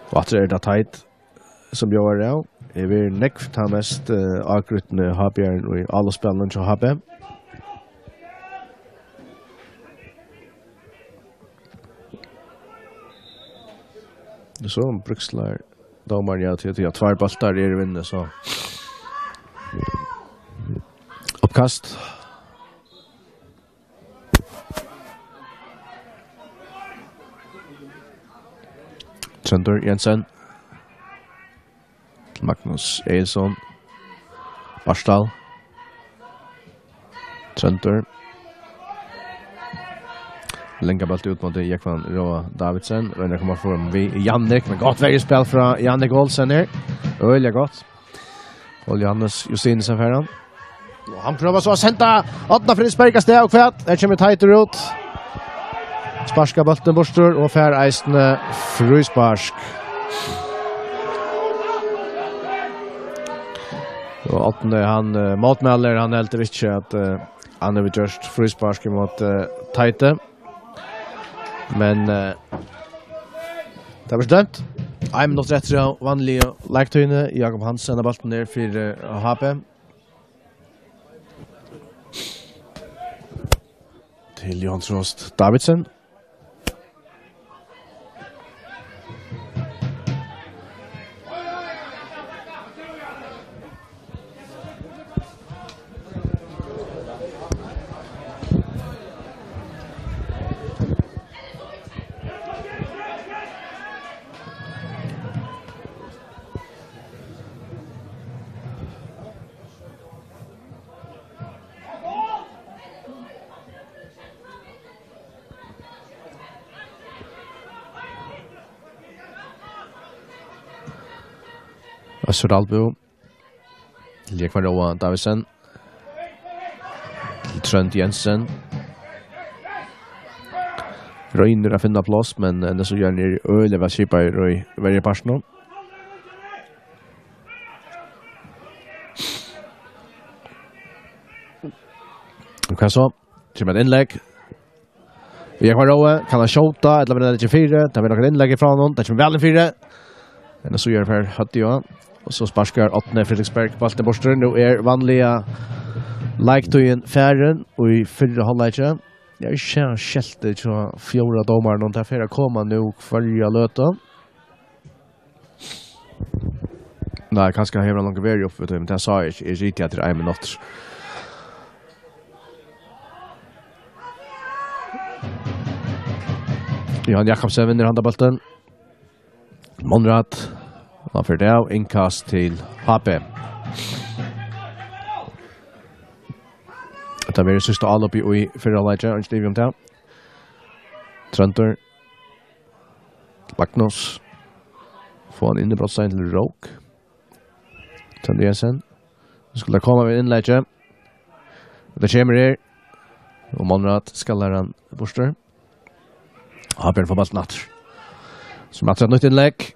Og aftur er tað Teit sum bjóðar av. Her verður nógv tann mest, eh, ágrýtni H B-arin í áloppsspælinum hjá H B. So bríkslar Dómarin, ja, tí, tí at tveir bóltar eru inni, so. Uppkast. Tróndur Jensen. Magnus Egilsson. Bartal. Tróndur. Langa bólt út móti Jógvan Róa Davidsen. Roynir at koma fram við Jannik, men gott verjuspæl frá Jannik Olsen her. Øgiliga gott. Pól Jóhannes Justinussen fær hann. Og hann prøvar so at senda Árna Friðriksberg av stað, og hvat? Her kemur Teitur út. Sparkar bóltin burtur og fær eisini fríspark. Og Árni, hann, eh, mótmælir, hann heldur ikki at, eh, hann hevur gjørt fríspark ímóti, eh, Teiti. Men, eh, tað var dømt. Ein minuttur eftir av vanligu leiktíðini. Jakob Hansen á bóltin her fyri, eh, H B. Til Johan Trost Davidsen. Øssur Dalbø. Jógvan Róa Davidsen. Til Trónd Jensen. Roynir at finna pláss, men, eh, N S U er øgiliga væl skipaður í verjupartinum. Og hvat so? Kemur eitt innlegg. Jógvan Róa, kann hann skjóta, ella verður tað ikki fyri? Tað verður nokk eitt innlegg frá honum, tað kemur væl inn fyri. Men so ger fær høvdið á. Og so sparkar Árni Friðriksberg bóltin burtur. Nú er vanliga leiktíðin farin í fyrra hálvleiki. Eg havi ikki skeltið hjá fjórða dómaranum, tað fer at koma nú hvørja løtu. Nei, kanska hevur hann longu verið uppi við tí, men tað sá eg ikki. Eg riti eftir ein minuttur. Johan Jakobsen vinnur handa bóltin. Monrad. Hann fer tað av. Innkast til H B. Hetta verður síðsta álop í fyrra hálvleiki, einki tvivl um tað. Tróndur. Magnus. Fáa hann inn í brotstein til Rók. Tróndur Jensen. Nú skal tað koma við innleggi. Tað kemur her. Og Monrad skallar hann burtur. H B fær bóltin aftur. So er aftur eitt nýtt innlegg.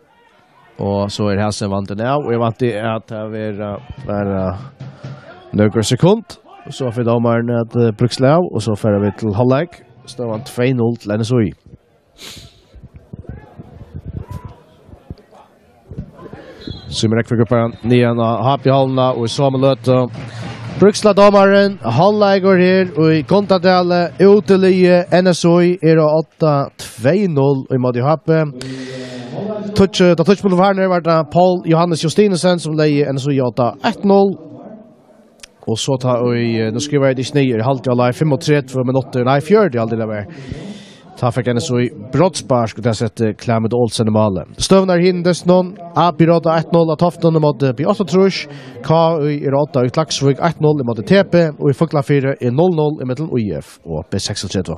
Og so er hasin vandin av. Og eg vænti at tað verður, eh, bara nøkur sekund. Og so fer dómarin at, eh, bríksla av. Og so fara vit til hálvleik. Støðan tvey null til N S U. Símun Rekvik upp niðan á H B-hálvuna og í somu løtu bríkslar dómarin. Hálvleikur her í Gundadali, útiliðið N S U er á odda tvey null ímóti H B. Tíggju, tá tíggju minuttir farnir var tað Pól Jóhannes Justinussen sum legði N S U á odda eitt null. Og so tá, og, eh, nú skrivi eg tað ikki niður, eg haldi, eg lá fimmogtretivu minuttir, nei, fjøruti haldi eg tað var. Tá fekk N S U brotspark, og tað setti Klemens Olsen í málið. Støðurnar í hinum dystinum, A B er á odda eitt null á Toftum ímóti B áttaogtrýss, K Y er á odda í Klaksvík eitt null ímóti T B, og í Fuglafirði er null null ímillum Í F og B seksogtretivu.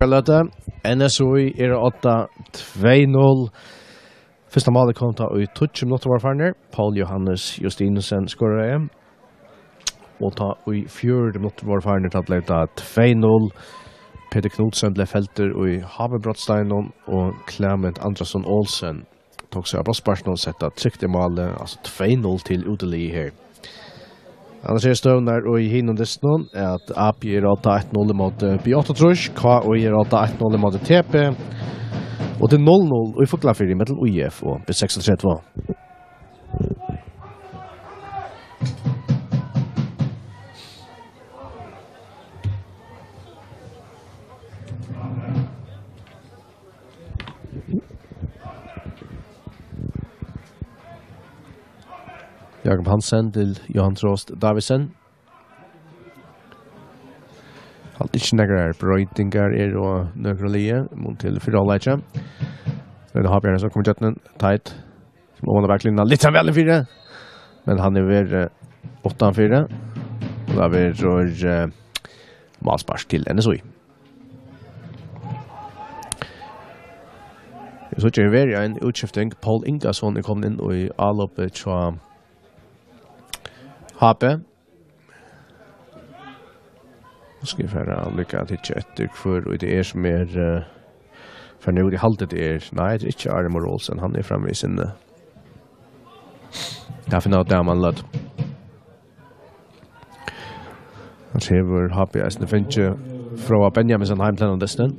Løtu. N S Í er á odda, tvey null. Fyrsta málið kom tá í tíggju minuttir vóru farnir. Poul Johannes Justinussen skoraði. Og tá í fjøruti minuttir vóru farnir, tá bleiv tað tvey null. Petur Knudsen bleiv feldur í H B-brotsteininum, og Klement Andrason Olsen tók seg av brotssparkinum og setti tað trygt í málið, altso tvey null til útiliðið her. Annars eru støðurnar í hinum dystinum, at A B er á odda, eitt null ímóti B áttaogtrýss, K Í er á odda, eitt null ímóti T B, og tað er null null í Fuglafirði millum Í F og B seksogtretivu. Jakob Hansen til Johan Trost Davidsen. Halt ikki nakrar broytingar eru á nøkrum liði, mun til fyrra hálvleiki. Men H B er so komið gjøtnin, Teit, sum oman á baklínuna, litt væl inn fyri, men hann er verið, eh, uttan fyri. Og tað verður, eh, málspark til N S Í. Eg síggi, her verður ein útskifting. Poul Ingason er komin inn í álopið hjá H B. Nú skal eg fara at líka at hyggja eftir, hvør ið tað er, sum er, eh, farin út. Eg haldi, tað er, nei, tað er ikki Ari Már Olsen, hann er framvegis inni. Ja, finna út av, mann løt. Hann hevur H B eisini fingið Fróða Benjaminsen heim til hendan dystin.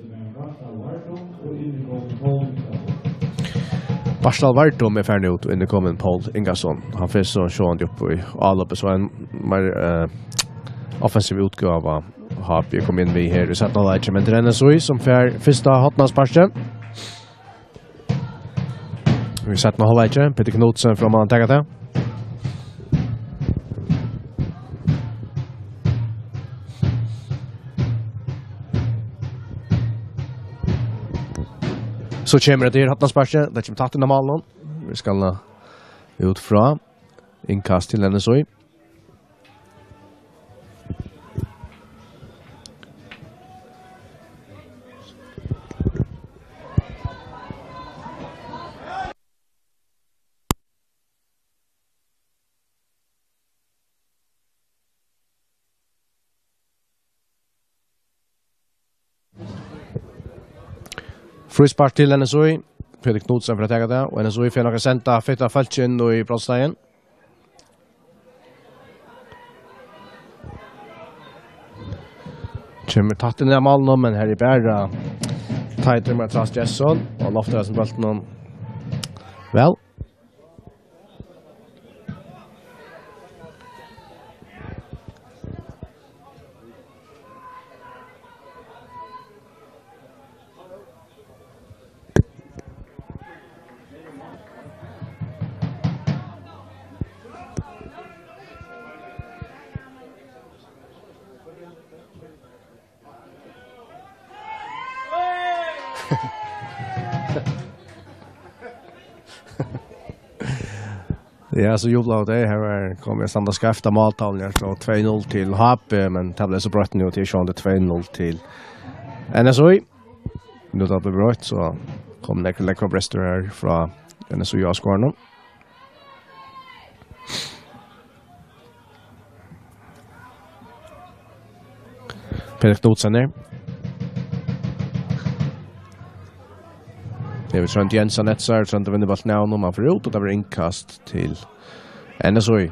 Bartal Vardum er farin út, og inn er komin Poul Ingason. Hann fer so sjálvandi upp í álopið, so ein meir, eh, offensiv útgáva H B kom inn við her í seinna hálvleiki, men tað er N S Í sum fær fyrsta hornasparkið. Í seinna hálvleiki, Petur Knudsen fram at taka tað. So kemur tað her hornasparkið, tað kemur tætt inn á málið. Vit skulu út frá, innkast til N S Í. Fríspark til N S Í. Petur Knudsen fer at taka tað, og N S Í fer nokk at senda fitt av fólki inn í brotssleikin. Kemur tætt inn í málið, men her er bara Teitur Matras Jesson og loftar seg bóltin. Væl. Ja, so jublaðu tey. Her var, kom eg standa skeivt á máltalvuni, so tvey null til H B, men tað bleiv so broytt nú, og tað er sjálvandi tvey null til N S Í. Nú tá tað bleiv broytt, so kom nakrir lekkrar brestir her frá N S Í á skoranum. Petur Knudsen her. Her er Tróndur Jensen eftir sær, Tróndur vinnur bóltin av honum, hann fer út, og tað verður innkast til N S Í.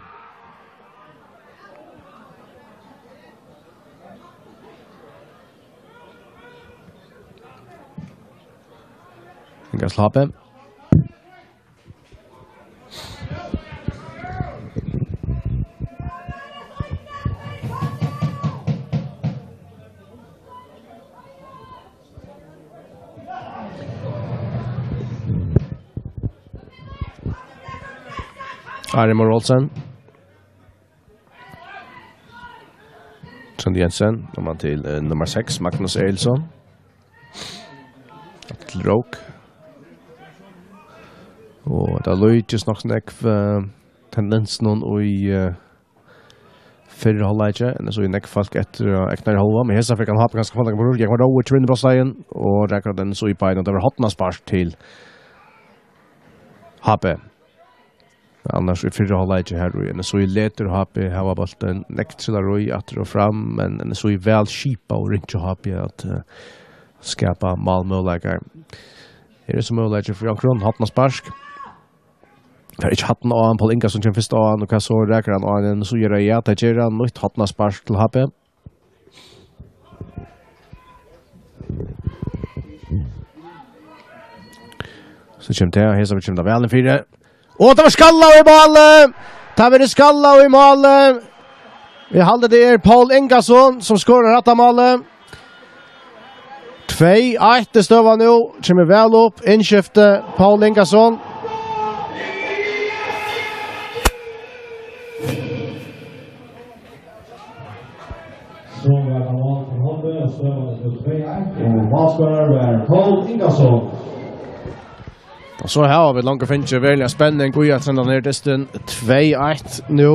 Innkast til H B. Ari Már Olsen. Tróndur Jensen, nummar til, eh, nummar seks, Magnus Eriksson. Aftur til Rók. Og tað líkist nokk so nógv, eh, tendensinum í, eh, fyrra hálvleiki, enn so er nógv fólk eftir, og eftir hálva, men hesa ferð kann H B kanska fáa nakað burtur. Jógvan Rói kemur inn í brotsteigin, og rakar hann so í beinið, og tað verður hornaspark til H B. Annars í fyrra hálvleiki her, og enn so er letur H B hava bóltin, nógv trillarar aftur og fram, men enn so er væl skipað og ringt hjá H B at, eh, skapa málmøguleikar. Her er so møguleiki fyri onkran, hornaspark. Fær ikki hatten á hann, Poul Ingason kemur fyrst á hann, og hvat so, rakar hann á hann, enn so ger hann, ja, tað ger hann, nýtt hornaspark til H B. So kemur tað, her so kemur tað væl inn fyri. Og tað var Skalla í máli! Tað var Skalla í máli! Eg haldi, tað er Poul Ingason, sum skorar hatta málið. Tvey eitt er støðan nú, kemur væl upp, innskifti Poul Ingason. So var tað mál fyri H B, og støðan er nú tvey eitt, og málskorar var Poul Ingason. Og so hava vit longu fingið veruliga spenning í at senda nær dystin. Tvey eitt nú.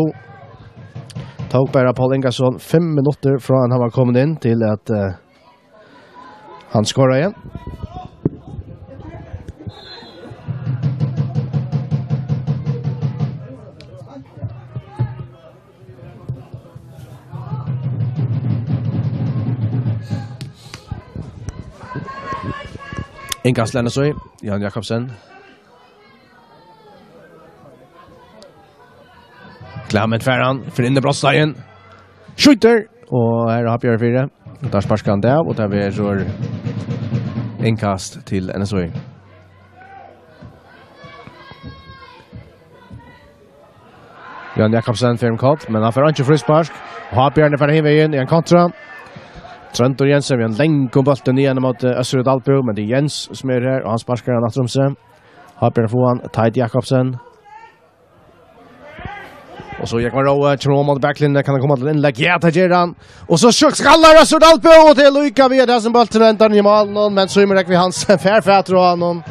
Tók bara Poul Ingason fimm minuttir frá hann var komin inn til at, eh, hann skoraði. Innkast til N S Í, Jan Jakobsen. Klement fær hann, fer inn í brotsteigin. Skjýtur, og her er H B fyri. Og tað sparkar hann av, og tað verður innkast til N S Í. Jan Jakobsen fer um koll, men hann fær einki fríspark. H B fer hin vegin í ein kontra. Tróndur Jensen við ein langum bólti niðan móti Øssuri Dalbø, men tað er Jens sum er her, og hann sparkar hann aftur um seg. H B fær hann, Teit Jakobsen. Og so Jógvan Rói, kemur á móti baklinjuni, kann hann koma til innlegg? Ja, tað ger hann. Og so skjótt skallar Øssur Dalbø, og tað er líka við at hesin bólturin endar í málinum, men Símun Rógvi Hansen fær fatur á honum.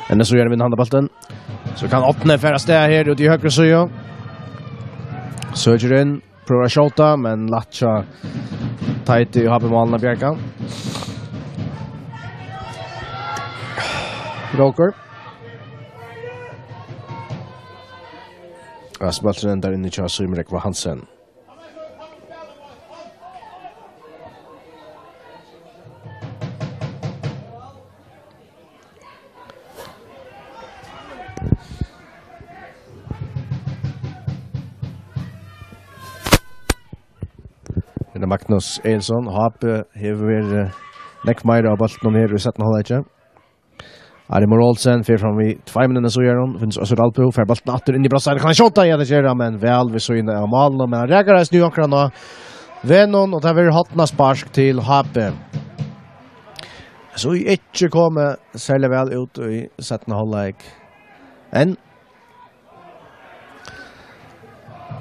Enn so er hann við handan bóltin. So kann Árni fara av stað her út í høgru síðu. Søkir inn, prøvar at skjóta, men lætt hjá Teiti í H B-málið at bjarga. Rókur. Og bólturin endar inni hjá Símun Rógvi Hansen. Her er Magnus Egilson. H B hevur verið, eh, nógv meira á bóltinum her í seinna hálvleiki. Ari Moore Olsen fer fram við tveimum minuttum síðan. Finnur Øssur Dalbø, fær bóltin aftur inn í brotsteigin. Kann hann skjóta? Ja, tað ger hann, men væl við síðuna av málinum. Men hann rakar eisini í onkran á vegnum, og tað verður hornaspark til H B. So er ikki komið serliga væl út í seinna hálvleik enn.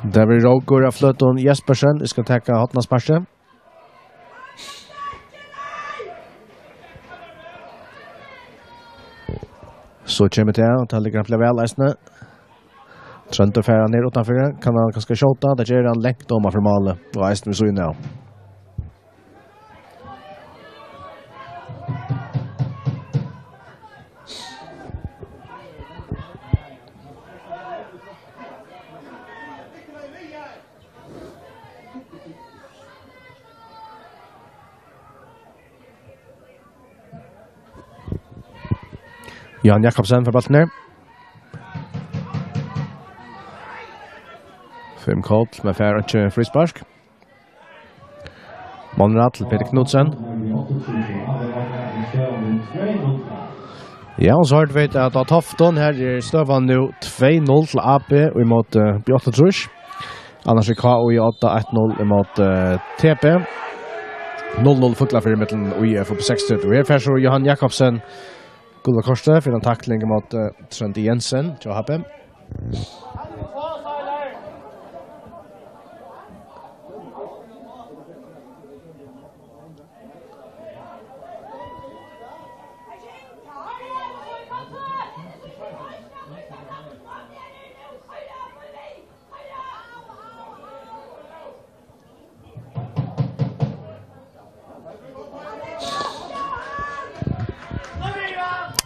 Tað verður Rókur av Fløtum Jespersen. Vit skulu taka hornasparkið. So kemur tað, og tað liggur rættiliga væl eisini. Tróndur fær hann her uttanfyri, kann hann kanska skjóta, tað ger hann langt oman fyri málið, og eisini við síðuna av. Jan Jakobsen fær bóltin her. Fimm koll, men fær ikki fríspark. Monrad til Peter Knudsen. Ja, og so hoyrdu vit at á Toftum, her er støðan nú tvey null til A B ímóti B áttaogtrýss. Annars er K O í odda, eitt null ímóti, eh, T B. Null null Fuglafjørður millum I F og B seksogtretivu. Her fær so Johan Jakobsen gula kortið fyri ein takling ímóti, eh, Tróndi Jensen hjá H B.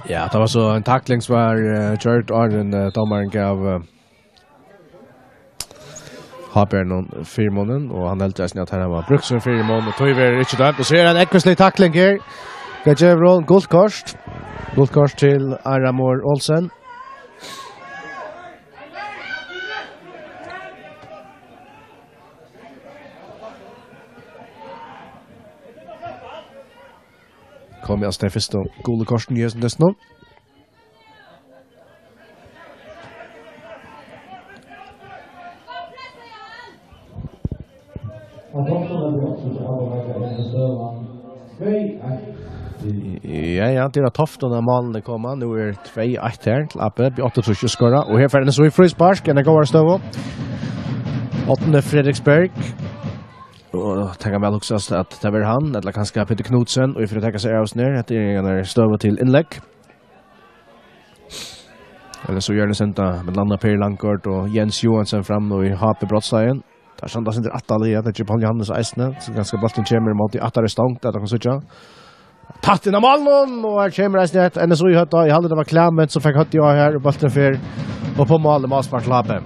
Ja, tað var so ein takling sum var, eh, gjørd, áðrenn, eh, dómarin gav, eh, H B-ernum fyrimunin, og hann heldur eisini, at her var brúkt sum fyrimun, og tí verður ikki dømt. Og so er ein ógvuslig takling her. Hvat gevur hon? Gult kort. Gult kort til Ara Mohr Olsen. Kom, ja, so tey fyrstu gulu kortini í hesum dystinum. Ja, ja, tað er tøft, og nær málini koma. Nú er tvey eitt her til A B. Bjørn Otto Trusjus skora. Og her fær N S O fríspark, ein góð støðu. Átni Fredriksberg. Og tað kann væl hugsast, at tað verður hann, ella kanska Petur Knudsen, og fyri at taka seg av oss nær. Hetta er ein støða til innlegg. Ella so gjørdi senda, men landa Per Langgaard og Jens Johansen fram nú í H B-brotslagið. Tað er soleiðis, at tað er aftarliga, tað ger Paul Johannes eisini, so kanska bólturin kemur ímóti aftari stong, at tað kann síggja. Tætt inn á málinum, og her kemur eisini eitt N S O í høvdið. Eg haldi, tað var Klement, sum fekk høvdið á her, og bólturin fer upp á mál, málspark til H B.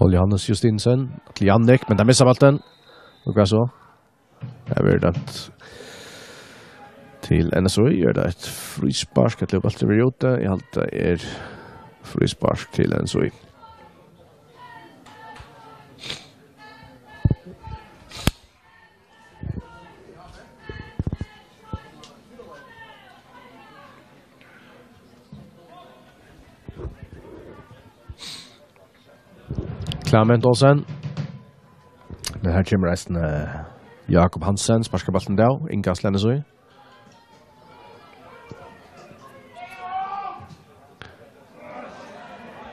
Paul Johannes Justinsen til Jannik, men tað missar bóltin. Og hvat so? Tað verður dømt til N S O. Er tað eitt fríspark, ella er bólturin verið úti? Eg haldi, tað er fríspark til N S O. Klement Olsen. Men her kemur eisini, eh, Jakob Hansen, sparkar bóltin av, innkast til N S O.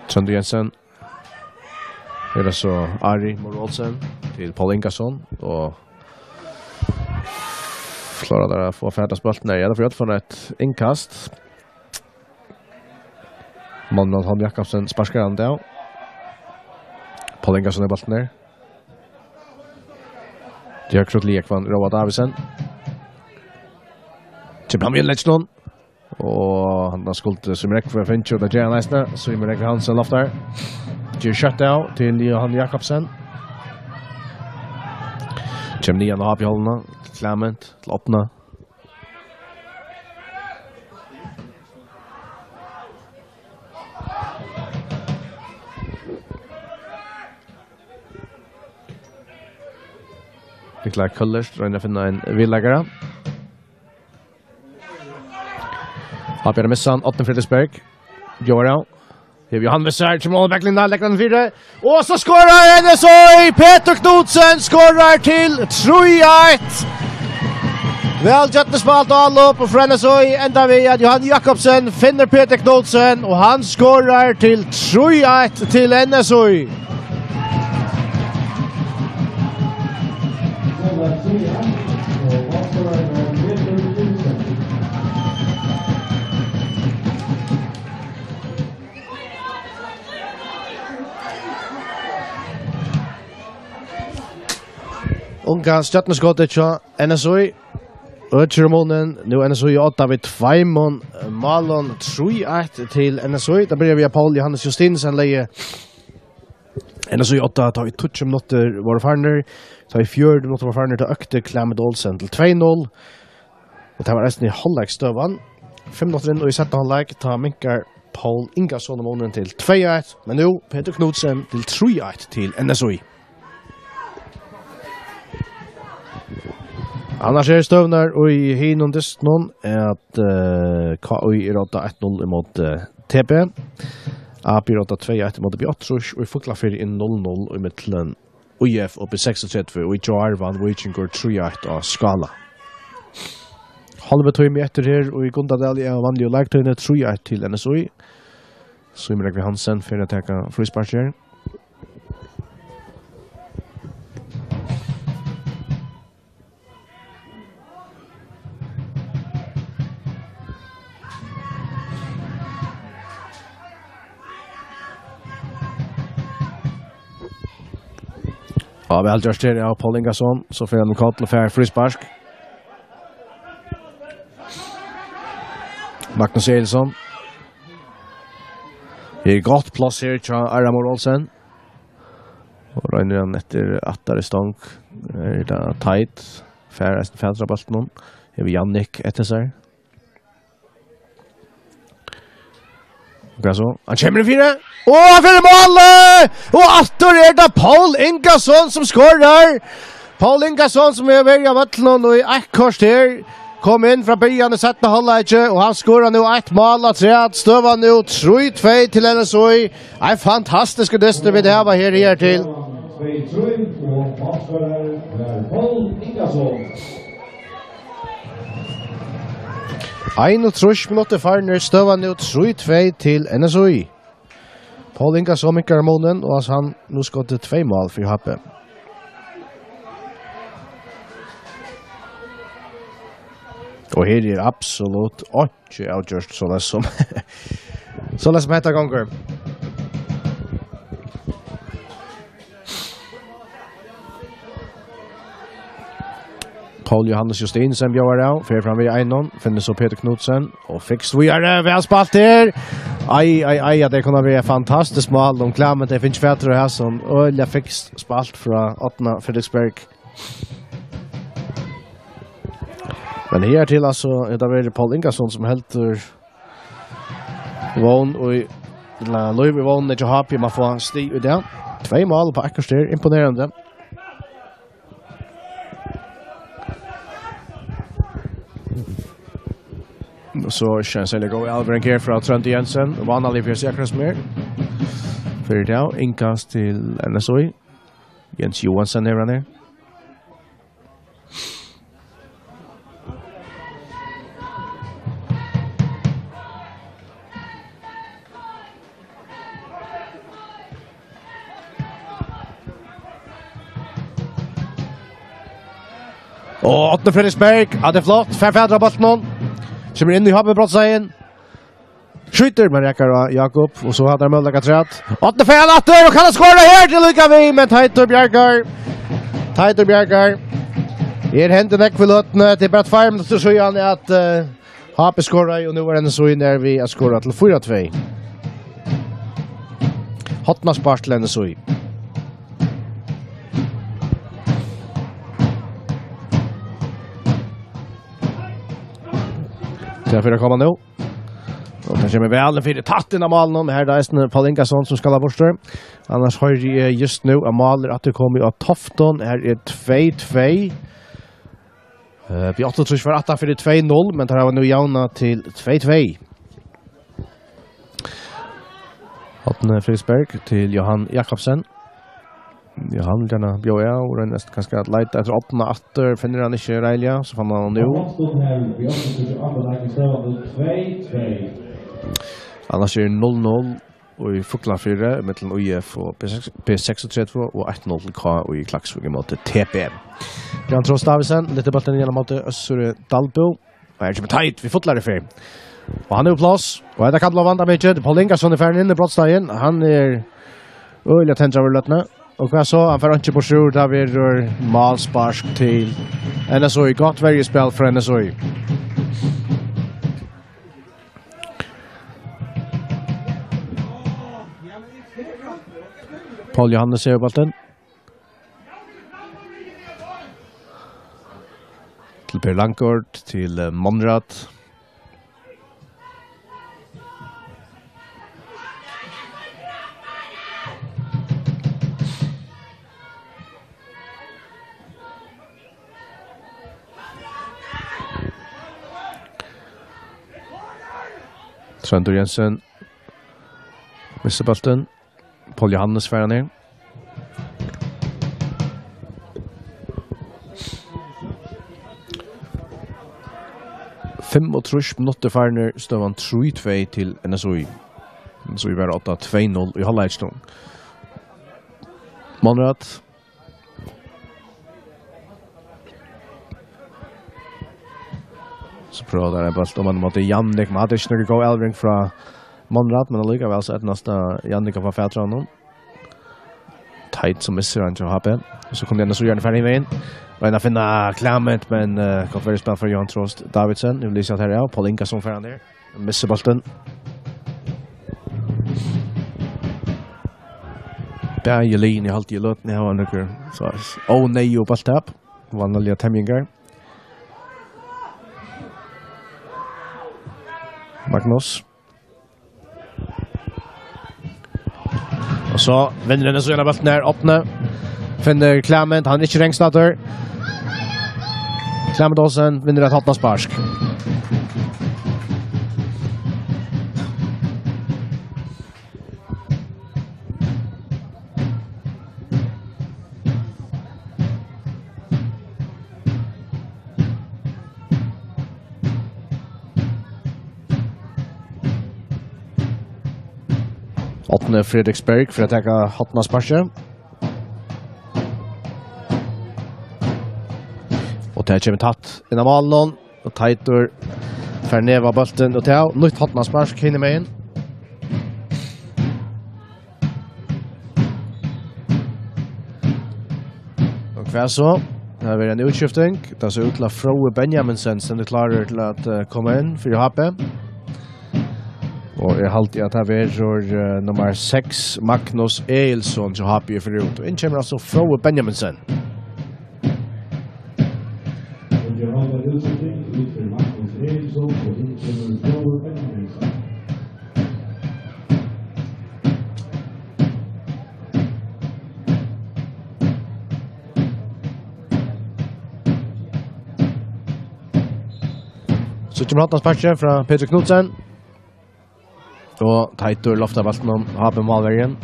Tróndur Jensen. Her er so Ari Mohr Olsen til Paul Ingason, og klárar tær at fáa fatt á bóltin? Nei, ja, tað fer at fáa eitt innkast. Manuel Holm Jakobsen sparkar hann av. Paul Ingason í bóltin her. Ger krúttliga, Jógvan Róa Davidsen. Kemur hann við innlegginum. Og hann skuldi Símun Rógvi fingið, og tað ger hann eisini. Símun Rógvi Hansen loftar. Ger skjótt av til Jóhan Jakobsen. Kemur niðan á H B-hálvuna. Klement til opna. Nikolai Køllert roynir at finna ein viðleikara. Hann fer at missa hann, Árni Fredriksberg. Djórar av. Her er Jóhan Vissar, kemur á baklínuna, leggur hann fyri. Og so skorar N S O! Petur Knudsen skorar til trý eitt. Væl gjørt spælt og anlop frá N S O. Endar við, at Jóhan Jakobsen finnur Petur Knudsen, og hann skorar til trý eitt til N S O. Unga stjørnuskotið hjá N S O. Økir um munin, nú N S O í odda við tveimum, eh, málum, trý eitt til N S O. Tað byrjar við, at Paul Johannes Justinsen legði N S O í odda, tá ið tíggju minuttir vóru farnir, tá ið fjøruti minuttir vóru farnir, tá økti Klement Olsen til tvey null. Og tað var eisini hálvleiksstøðan. Fimm minuttir inn í seinna hálvleik, tá minkar Paul Ingason munin til tvey eitt, men nú Petur Knudsen til trý eitt til N S O. Annars eru støðurnar í hinum dystinum, at, eh, K I er odda eitt null ímóti, eh, T B. A B roknar tvey eitt móti B áttaogtrýss, og í Fuglafirði er null null í millum I F og B seksogtretivu, og í gjár vann Víkingur trý eitt á Skála. Hálva tími eftir her, og í Gundadali er vanligu leiktíðini trý eitt til N S Í. Símun Rógvi Hansen fer at taka fríspark her. Ja, væl gjørt her av Paul Ingason. So fer hann um koll og fær fríspark. Magnus Elísson. Her er gott pláss her hjá Aramor Olsen. Og roynir hann eftir aftari stong. Er tað Teit? Fær eisini fatur á bóltinum. Hevur Jannik eftir sær. Og hvat so? Hann kemur inn fyri. Og hann fer í mál! Og aftur er tað Paul Ingason sum skorar. Paul Ingason, sum hevur verið á vøllinum í eitt korter, kom inn frá byrjan í seinna hálvleiki, og hann skorar nú eitt mál afturat. Støðan nú trý tvey til N S Í. Ein fantastiskur dystur vit hava her, her til. Einogtrýss minuttir farnir, støðan nú trý tvey til N S Í. Paul Ingason minkar munin, og hann nú skotið tvey mál fyri H B. Og her er absolutt einki avgjørt, soleiðis sum, soleiðis sum hetta gongur. Paul Johannes Justinsen bjóðar av, fer fram við einum, finnur so Petur Knudsen, og fikst víðari, væl spælt her. Ai, ai, ai, at tað kundi verið eitt fantastiskt mál, um Clement hevði fingið fatur á hasum, øgiliga fikst spælt frá Árna Fredriksberg. Men her til, altso, er tað verið Paul Ingason, sum heldur vón í, ella lív í vónini hjá H B um at fáa stig í dag. Tvey mál upp á eitt korter, imponerandi. Og so ikki ein serliga góð avbering her frá Tróndi Jensen. Vánalig fyri seg akkurát sum er. Fyri tað, innkast til N S Í. Jens Johansen er hann her. Og Árni Fredriksberg, ja, tað er flott. Fær fatur á bóltinum. Kemur inn í H B-brotsteigin. Skjýtur, men rakar á Jakob, og so hevur hann møguleika afturat. Árni fær hann aftur, og kann hann skora her til líka við, men Teitur bjargar. Teitur bjargar. Her hendir nógv í løtuni, tað er bara tveir minuttir síðan at, eh, H B skoraði, og nú er N S Í nær við at skora til fýra tvey. Hornaspark til N S Í. Tað fer at koma nú. Og tað kemur væl fyri, tætt inn á málinum. Her er tað eisini Paul Ingason sum skal burtur. Annars hoyri eg júst nú at mál er aftur komið á Toftum. Her er tvey tvey. Eh, B áttaogtrýss var aftan fyri tvey null, men teir hava nú javnað til tvey tvey. Árni Fredriksberg til Johan Jakobsen. Johan vil gjarna bjóða av, og roynir kanska at leita eftir Árna aftur, finnur hann ikki reiðiliga, so fann hann hann nú. Annars er null null í Fuglafirði, millum I F og B seks, B seksogtretivu, og eitt null til K í Klaksvík ímóti T B. Jan Trost Davidsen, lyftir bóltin ígjøgnum móti Øssuri Dalbø. Og her kemur Teit við fullari ferð. Og hann er á pláss. Og hetta kann blíva vandamikið. Paul Ingason er farin inn í brotsteigin. Hann er øgiliga tendraður í løtuni. Og hvat so? Hann fær einki burtur úr, tað verður málspark til N S Í. Gott verjuspæl frá N S Í. Paul Johannes hevur bóltin. Til Per Langgaard, til, eh, Monrad. Tróndur Jensen. Missir bóltin. Poul Johannes fær hann her. Fimmogtrýss minuttir farnir, støðan trý tvey til N S Í. N S Í var átta tvey null í hálvleikinum. Monrad. So prøvar teir ein bólt oman móti Jannik, men hatta er ikki nakað góð avlevering frá Monrad, men allíkavæl so eydnast, eh, Jannik at fáa fatur á honum. Teit sum missir hann hjá H B. So kunnu N S Í gjørna fara hin vegin. Royna at finna Clement, men, eh, gott verjuspæl frá Johan Trost Davidsen. Nú vil eg siga at her er Poul Ingason fær hann her. Missir bóltin. Bæði liðini haldi í løtuni hava nøkur, so óneyðug bólttap. Vanliga temjingar. Magnus. Og so vinnur N S Í eina bóltin her, Árni. Finnur Clement, hann er ikki rangstaddur. Clement Olsen vinnur eitt hornaspark. Árni Fredriksberg fyri at taka hornasparkið. Og tað kemur tætt inn á málinum. Og Teitur fær nevað bóltin og tað. Nýtt hornaspark hinumegin. Og hvat so? Tað verður ein útskifting. Tað sær út til at Fróði Benjaminsen stendur klárur til at, eh, koma inn fyri H B. Og eg haldi at tað verður, eh, nummar seks, Magnus Egilson, hjá H B fyri út. Og inn kemur altso Fróði Benjaminsen. So kemur hornasparkið frá Petur Knudsen. Og Teitur loftar bóltin um H B-málverjin.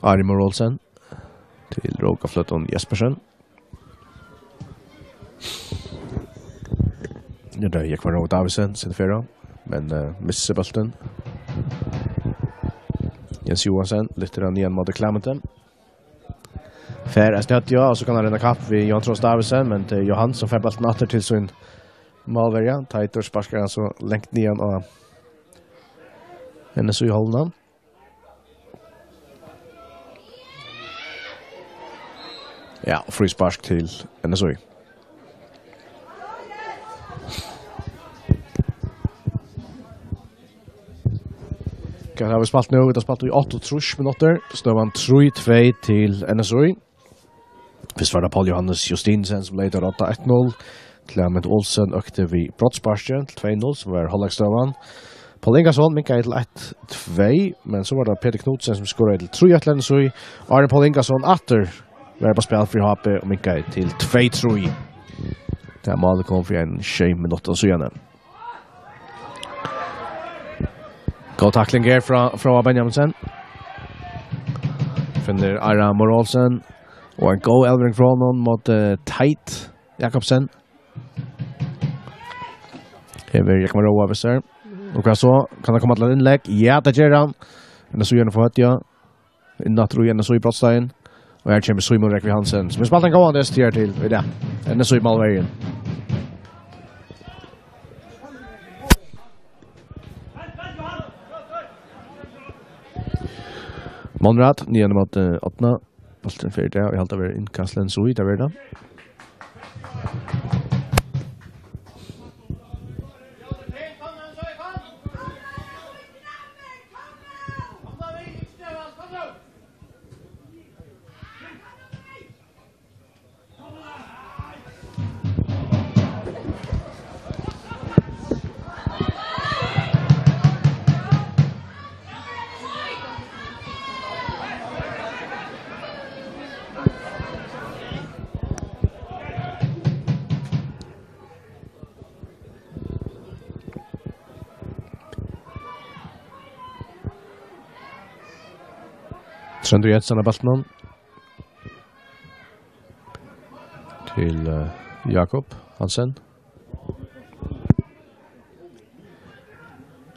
Ari Mór Olsen til Róka Fløtton Jespersen. Ja, tað er Jógvan Rói Davidsen, sum fer á, men, eh, missir bóltin. Jens Johansen lyftir hann niðan móti Clementen. Fer eisini høgt, ja, og so kann hann renna kapp við Jóhan Trost Davidsen, men tað er Jóhan sum fær bóltin aftur til sín málverja. Teitur sparkar hann so langt niðan á N S Í-hálvuna. Ja, fríspark til N S Í. Hvat hava vit spælt nú? Vit hava spælt í áttaogtrýss minuttir. Støðan trý tvey til N S Í. Fyrst var tað Poul Johannes Justinsen, sum legði tað rødda eitt null. Clement Olsen økti við brotssparki til tvey null, sum var hálvleiksstøðan. Poul Ingason minkaði til eitt tvey, men so var tað Petur Knudsen, sum skoraði til trý eitt til N S Í. Áðrenn Poul Ingason aftur var á spæl fyri H B og minkaði til tvey trý. Tað málið kom fyri ein sjey minuttum síðani. Góð takling her frá, frá Benjaminsen. Finnur Ara Mór Olsen. Og ein góð avlevering frá honum móti, eh, Teit Jakobsen. Her verður Jógvan Róa við sær. Og hvat so? Kann hann koma til eitt innlegg? Ja, tað ger hann. N S Í gjørna fáa høgt, ja. Inn aftur í N S Í-brotssparkin. Og her kemur Símun Rógvi Hansen, sum hevur spælt ein góðan dyst her til í dag. N S Í-málverjin. Monrad, niðan móti, eh, Árna. Bólturin fer í dag, og eg haldi, tað verður innkast til N S Í, tað verður tað. Tróndur Jensen av bóltinum. Til, eh, Jakob Hansen.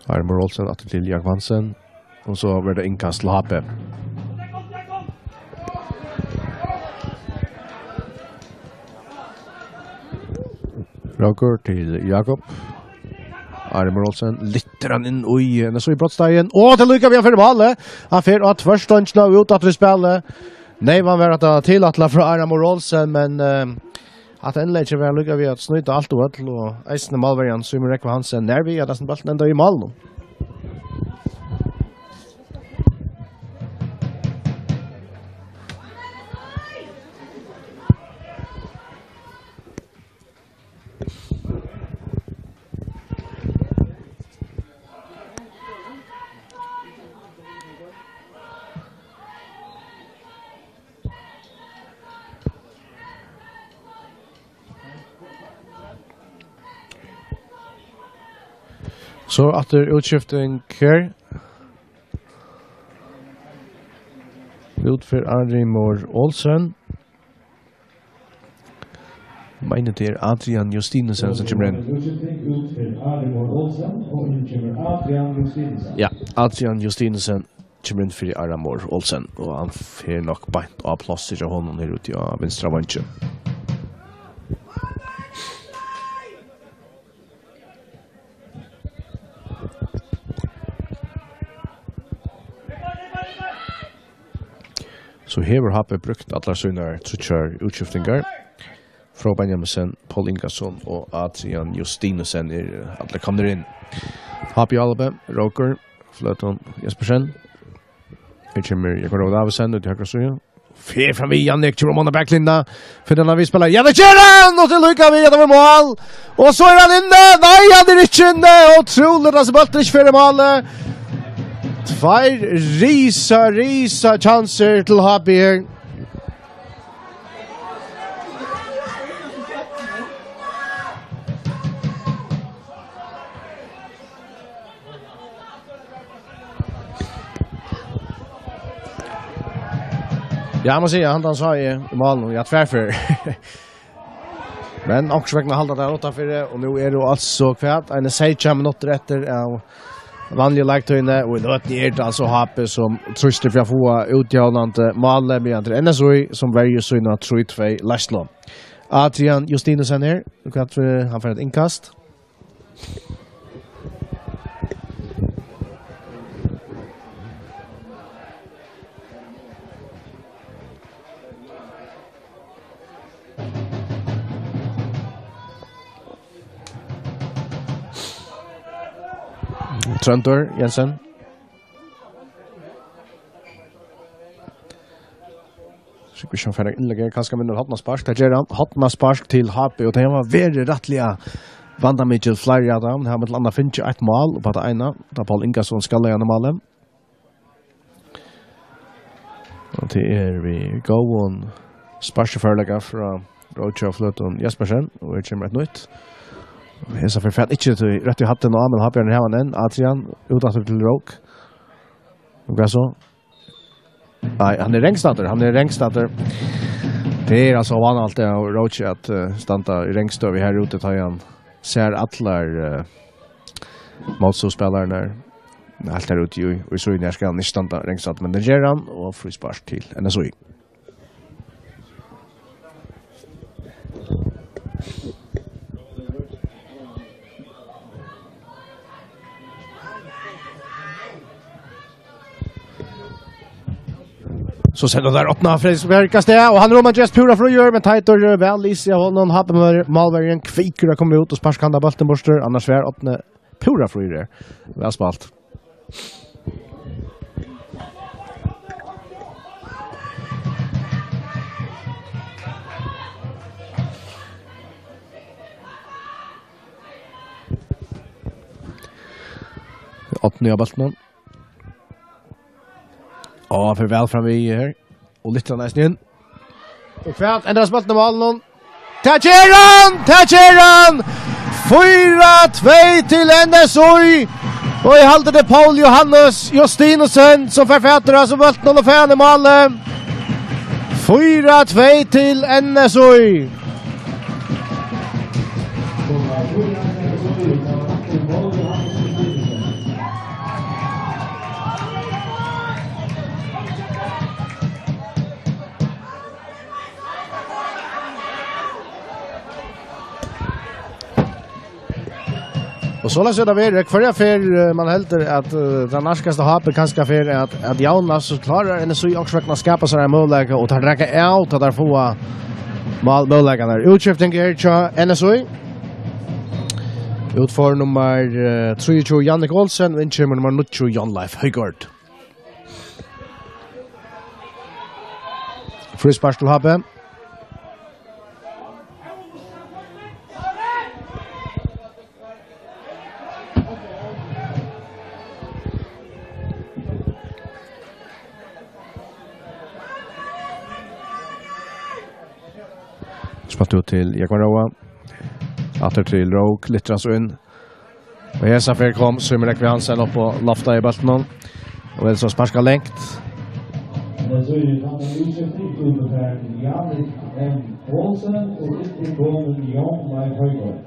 Armur Olsen, aftur til Jakob Hansen. Og so verður tað innkast til H B. Rókur til Jakob. Armur Olsen lyftir hann inn í, eh, so í brotsteigin. Og tað er líka við hann fyri málið. Hann fer á tvørstongina og út aftur í spilið. Nei, man var at tilætla frá Armur Olsen, men, eh, at innlegget var líka við at snýta alt og øll, og eisini málverjan Símun Rókur Hansen nær við at lata bóltin enda í málinum. So aftur útskifting her. Út fer Armur Olsen. Meini tað er Adrian Justinussen sum kemur inn. Út fer Armur Olsen, og inn kemur Adrian Justinussen. Ja, Adrian Justinussen kemur inn fyri Armur Olsen, og hann fer nokk beint á plássið hjá honum her úti á vinstra veingi. So hevur H B brúkt allar sínar tríggjar útskiftingar. Fróði Benjaminsen, Poul Ingason og Adrian Justinussen eru allir komnir inn. H B Álaborg, Rókur, Fløtun Jespersen. Her kemur Jakob Rói Davidsen út í høgra síðu. Fer fram við Jannik, kemur oman á baklinjuna. Fer hann við spælir. Ja, tað ger hann! Og tað er líka við, at tað var mál. Og so er hann inni. Nei, hann er ikki inni. Ótrúligt, at bólturin ikki fer í málið. Tveir risa, risa kjansir til H B her. Ja, eg má siga, handan sá eg í málinum. Ja, tvær ferðir. Men onkursvegna halda tær uttanfyri, og nú eru altso, hvat, eini seytjan minuttir eftir av vanligu leiktíðini, og í løtuni er tað altso H B, sum trýstir fyri at fáa útjavnandi málið, meðan tað er N S Í, sum verjir sína trý tvey leiðslu. Adrian Justinussen her, hvat, eh, hann fær eitt innkast. Tróndur Jensen. Sjekkar um hann fær innlegg, kanska vinnur hornaspark, tað ger hann. Hornaspark til H B, og tey hava verið rættiliga vandamikil fleiri av teimum. Hava millum annað fingið eitt mál upp á tað eina, tá Poul Ingason skallaði hann í málið. Og tað er við góðum sparkiførleika frá Róki og Fløtun Jespersen, og her kemur eitt nýtt. Hesa ferð fær hann ikki til røttu í hæddina á, men H B hevur hann enn. Adrian, út aftur til Rók. Og hvat so? Nei, hann er rangstaddur, hann er rangstaddur. Tað er altso óvanligt av Róki at, eh, standa í rangstøðu her úti, tá hann sær allar, eh, mótstøðuspælararnar heilt her úti í, í síðuni. Her skal hann ikki standa rangstaddur, men tað ger hann, og fríspark til N S Í. So senda teir Árna Fredriksberg av stað, og hann rúmar Jess púra fríur, men Teitur, eh, væl lisið av honum. H B-málverjin kvikur at koma út og sparka handan bóltin burtur, annars var Árni púra fríur her. Væl spælt. Árni á bóltinum. Og hann fer væl fram við her. Og lyftir hann eisini inn. Og hvat endar spælið á málinum? Tað ger hann! Tað ger hann! Fýra tvey til N S Í. Og í haldið er Poul Johannes Justinussen, sum fær fatur á hesum bóltinum og fær hann í málið. Fýra tvey til N S Í. Og soleiðis er tað verið. Hvørja ferð, eh, man heldur at, eh, tað nærkasta H B kanska fer at, at javna, so klárar N S Í okkurt vegna at skapa sær ein møguleika, og teir raka av, tá teir fáa mál, møguleikarnar. Útskifting er hjá N S Í. Út fer nummar, eh, trýogtjúgu, Jannik Olsen, og inn kemur nummar níggju, Jon Leif Højgaard. Fríspark til H B. Spælt út til Jógvan Róa. Aftur til Rók, Littras inn. Og hesa ferð kom Símun Rógvi Hansen upp og loftaði bóltinum. Og vil so sparka langt. Men so er det en utskiftning, og det er Jannik M. Olsen, og inn er komin Jon Leif Højgaard.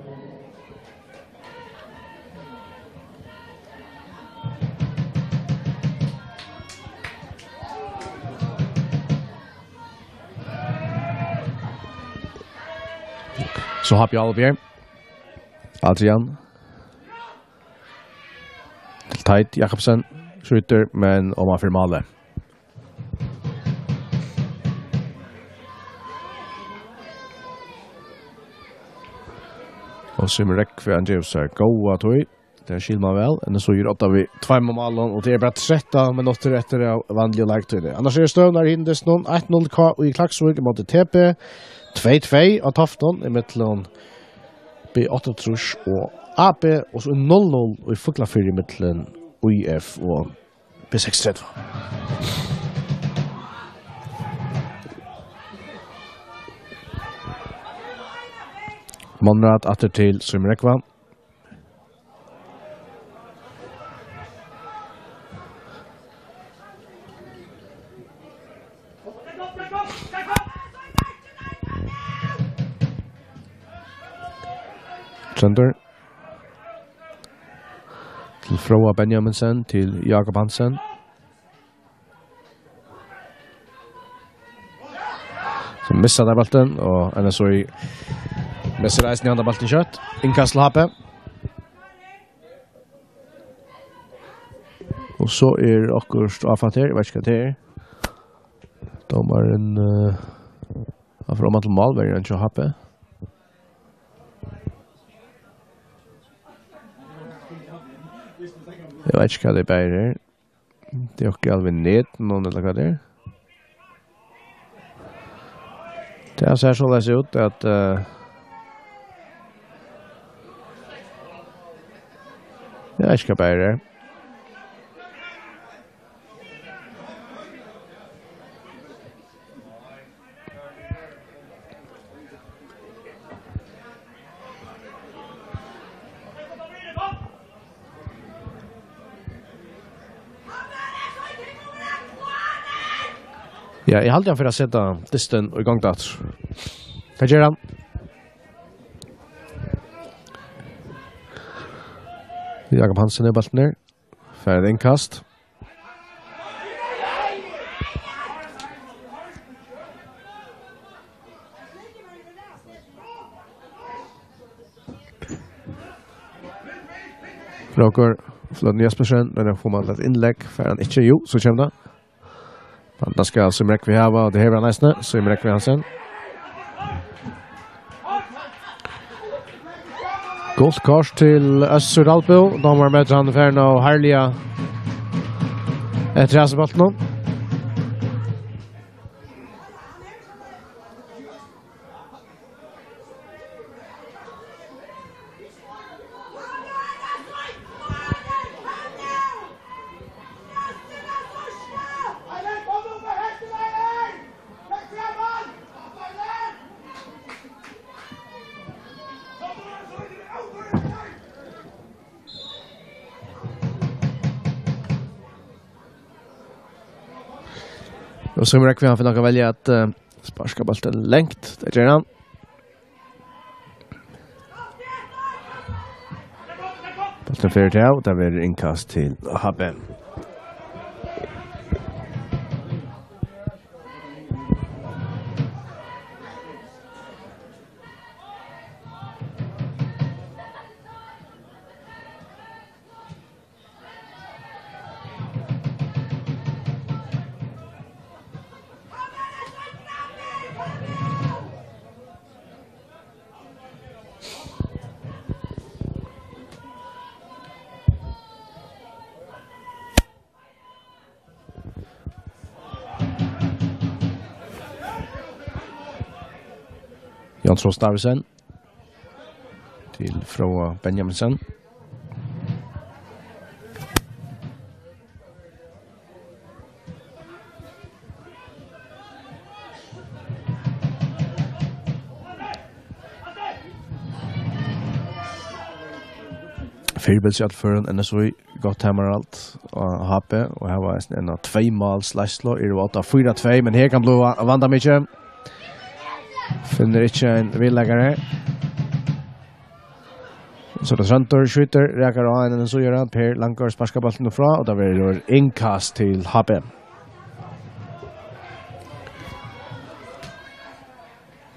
So H B Álvir. Adrian. Til Teit Jakobsen. Skjýtur, men oman fyri málið. Og Símun Rógvi, hann gevur sær góða tíð. Tað skil man væl. N S Í er á odda við tveimum málum, og tað er bara trettan minuttir eftir av vanligu leiktíðini. Annars eru støðurnar í hinum dystinum: eitt null K Í Klaksvík ímóti T B, tvey tvey á Toftum ímillum B áttaogtrýss og A B, og so null null í Fuglafirði ímillum Í F og B seksogtretivu. Monrad aftur til Símun Rógva. Tróndur. Til Fróða Benjaminsen, til Jakob Hansen. So missa teir bóltin, og N S Í missir eisini handa bóltin skjótt. Innkast til H B. Og so er okkurt áfatt her, eg veit ikki hvat tað er. Dómarin, eh, hann fer oman til málverjan hjá H B. Eg veit ikki hvat tað ber her. Tað er okkurt galt við netinum, ella hvat tað er. Tað sær soleiðis út at, eh, eg veit ikki hvat ber her. Ja, eg haldi, hann fer at seta dystin í gongd aftur. Hvat ger hann? Jakob Hansen er bóltin her. Fær eitt innkast. Rókur Flóten Jespersen, men hann fær eitt innlegg, fær hann ikki, jú, so kemur tað. Men tað skal Símun Rógvi hava, og tað hevur hann eisini, Símun Rógvi Hansen. Gult kort til Øssur Dalbø. Dómarin metir hann fer nú harðliga eftir hasa bóltinum. Og Símun Rógvi, hann fer nokk at velja at, eh, sparka bóltin langt. Tað ger hann. Bólturin fer til, og tað verður innkast til H B. Jón Trost Davidsen til Fróða Benjaminsen. Fyribils í øllum førum, N S Í, gott heimaral á H B, og her var eisini ein av tvey mál, Sleislá, eru átta fýra tvey, men her kann blíva vandamikið. Finnur ikki ein viðleikara. So er tað Tróndur, skjýtur, rakar á ein, ein síðara. Per Langgaard sparkar bóltin frá, og tað verður innkast til H B.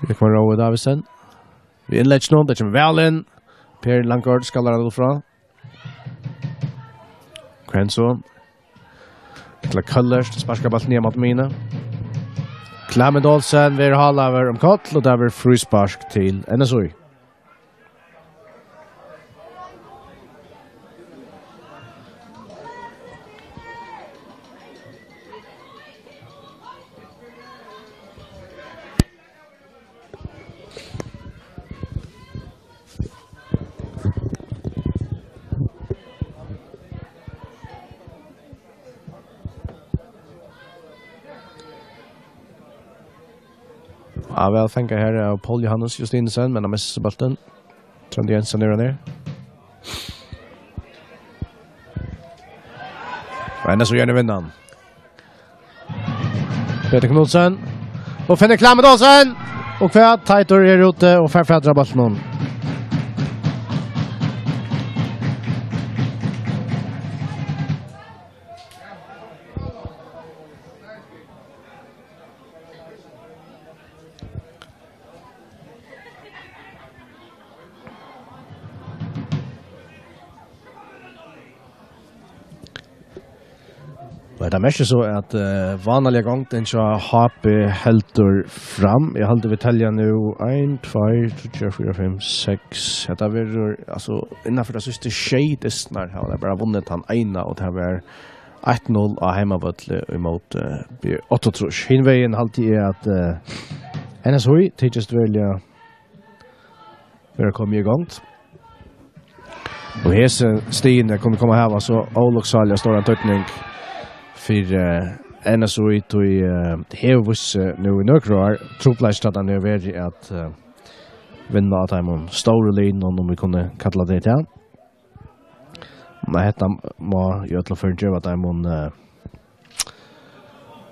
Jógvan Rói Davidsen. Við innlegginum, tað kemur væl inn. Per Langgaard skallar hann út frá. Hvar er hann so? Til Køllert, sparkar bóltin niður móti miðjuni. Klement Olsen verður hálaður um koll, og tað verður fríspark til N S Í. Ja, væl fangað her av Poul Johannes Justinussen, men hann missir bóltin. Tróndur Jensen er hann her. Og N S Í gjørdi vinnan. Petur Knudsen. Og finnur Klement Olsen. Og hvat? Teitur er úti og fær fatur á bóltinum. Og hetta merkir so, at, eh, vánaliga gongdin hjá H B heldur fram. Eg haldi, vit telja nú ein, tveir, tríggjar, fýra, fimm, seks. Hetta verður, altso, innanfyri tær síðstu sjey dystirnar hava tey bara vunnið tann eina, og tað var eitt null á heimavølli ímóti B áttaogtrýss. Hin vegin haldi eg, at, eh, N S Í tykist veruliga vera komið í gongd. Og hesi stigini kunnu koma at hava so ólukksáliga stóran týdning fyri, eh, N S Í, tí, eh, hevur víst seg nú í nøkur ár, trupulleikin hjá teimum hevur verið at, eh, vinna á teimum stóru liðunum, um vit kunnu kalla tey tað. Men hetta má í øllum førum geva teimum, eh,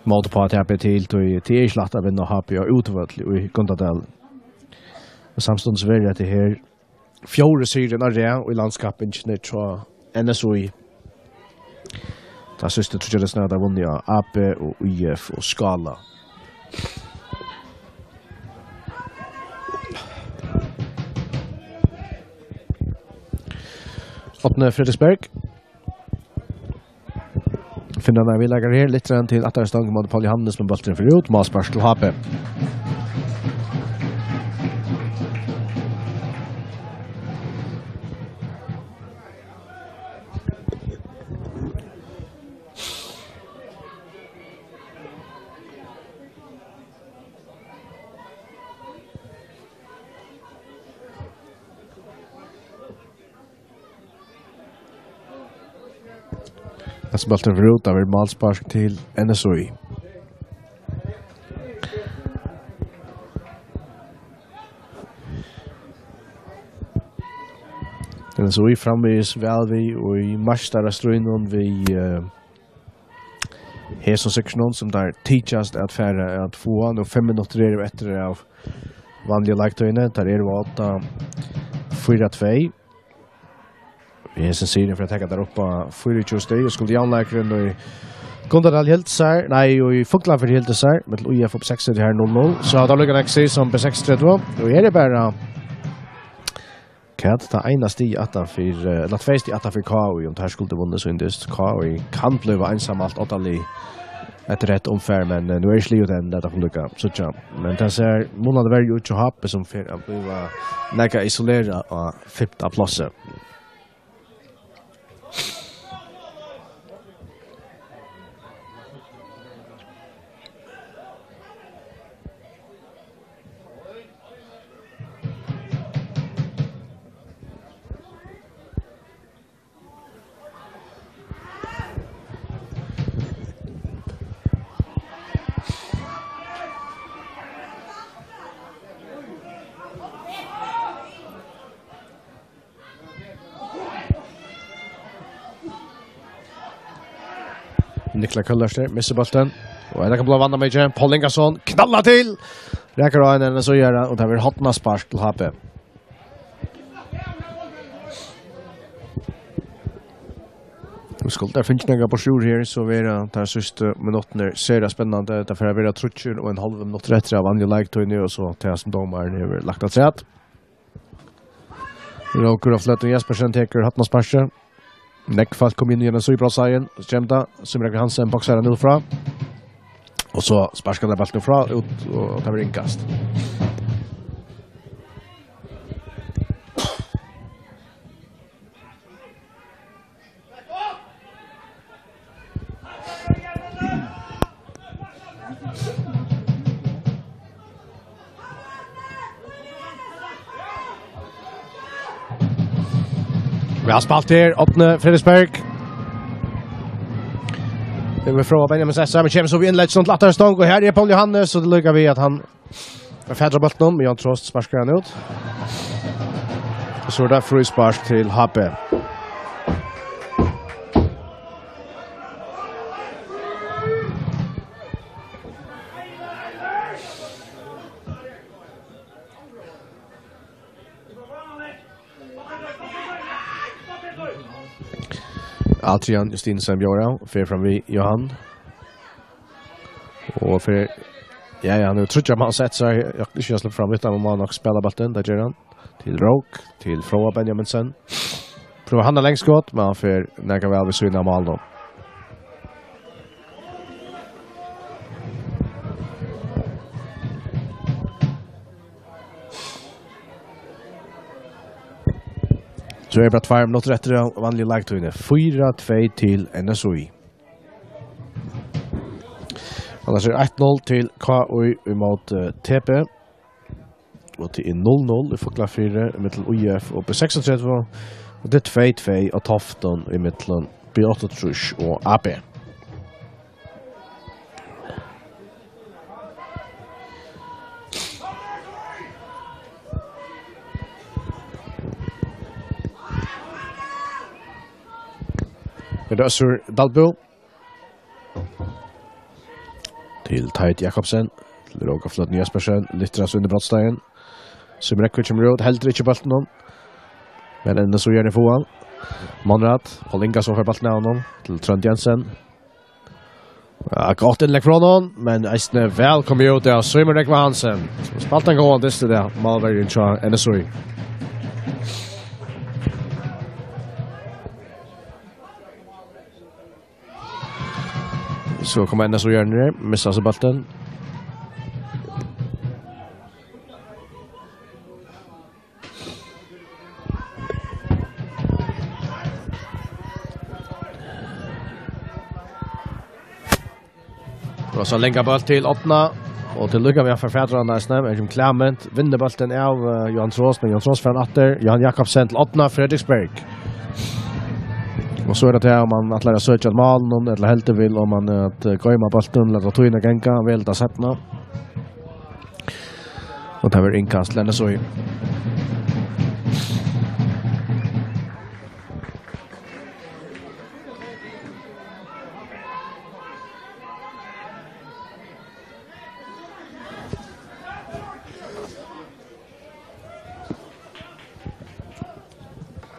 mótpá at tapa til, tí tað er ikki lætt at vinna H B á útivølli í Gundadal. Og samstundis verður hetta her fjórði sigurin á rað í landskappingini hjá N S Í. Tað síðstu tríggjar dystirnar hava teir vunnið á A B og Í F og Skála. Árni Fredriksberg. Finnarnir viðleikar her, lyftir hann til aftara stong móti Poul Johannes, men bólturin fer út, málspark til H B. Hesin bólturin fer út, tað verður málspark til N S Í. N S Í framvegis væl við í meistarastríðnum við, eh, hesum sigrinum, sum teir tykjast at fara at fáa. Nú fimm minuttir eru eftir av vanligu leiktíðini. Teir eru á átta fýra tvey. Hesin sigrurin fer at taka teir upp á fýraogtjúgu stig, og skuldi javnleikurin í Gundadal hildið sær, nei, og í Fuglafirði hildið sær, millum U F og B seksogtretivu her null null, so hava teir líka nógv stig sum B seksogtretivu, og her er bara, hvat, tað eina stig aftan fyri, eh, ella tvey stig aftan fyri K I, um teir skuldu vunnið sín dyst. K I kann blíva einsamalt áttalið eftir hetta umfar, men, eh, nú er ikki liðugt enn, lat okkum líka síggja. Men tað sær munandi verri út hjá H B, sum fer at blíva nakað isolerað á fimta plássi. Nikolaj Køllerster missir bóltin. Og hetta kann blíva vandamikið. Paul Ingason knallar til. Rakar á ein enn so gera, og tað verður hornaspark til H B. Nú skuldu teir fingið nakrar brosjur her, so verða teir síðstu minuttirnar sera spennandi. Tað fer at vera tríggir og ein hálvur minuttur eftir av vanligu leiktíðini, og so tað sum dómarin hevur lagt afturat. Rókur á fløtum Jespersen tekur hornasparkið. Nógv fólk koma inn í N S I-brotsseiðin. So kemur tað. Símun Rókur Hansen boksar hann út frá. Og so sparkar hann bóltin frá, út, og tað verður innkast. Væl spælt her, Árni Fredriksberg. Tað er Fróði Benjaminsen, sum kemur so við innlegg til aftara stong, og her er Paul Johannes, og tað líkar við, at hann fær bóltin um, Jan Trost sparkar hann út. Og so er tað fríspark til H B. Adrian Justinsen bjóðar av, fer fram við Johan. Og fer, ja, ja, hann hevur tríggjar mann sett seg, eg, eg, ikki har sleppa fram við, hann má nokk spæla bóltin, tað ger hann. Til Rók, til Fróða Benjaminsen. Prøvar hann at leggja skot, men hann fer nakað væl við síðuna av málinum. So er bara tveir minuttir eftir av vanligu leiktíðini. Fýra tvey til N S I. Annars er eitt null til K I ímóti, eh, T B. Og tað er null null í Fuglafirði ímillum U F og B seksogtretivu. Og tað er tvey tvey á Toftum ímillum B áttaogtrýss og A B. Er tað Øssur Dalbø? Til Teit Jakobsen. Til Rók á fløtum Jespersen. Lyftir av seg inn í brotsseiðin. Símun Rekvik kemur út. Heldur ikki bóltin um. Men enn so gjørdi fáa. Monrad. Paul Ingason fær bóltin av honum. Til Trónd Jensen. Ja, gott innlegg frá honum, men eisini væl komið út av Símun Rók Hansen, sum spældi ein góðan dyst í dag, málverjin hjá N S I. So koma N S I-arnir, missa so bóltin. Og so langa bólt til Árna, og til lukku við hann fær fatur á hann eisini, men Clement vinnur bóltin av, eh, Johan Trost, men Johan Trost fær hann aftur, Johan Jakobsen til Árna Fredriksberg. Og so er tað her, um hann ætlar at søkja at málinum, ella heldur vil, um hann, eh, at, eh, goyma bóltin, lata tíðina ganga, vel tað seinna. Og tað verður innkast til N S I.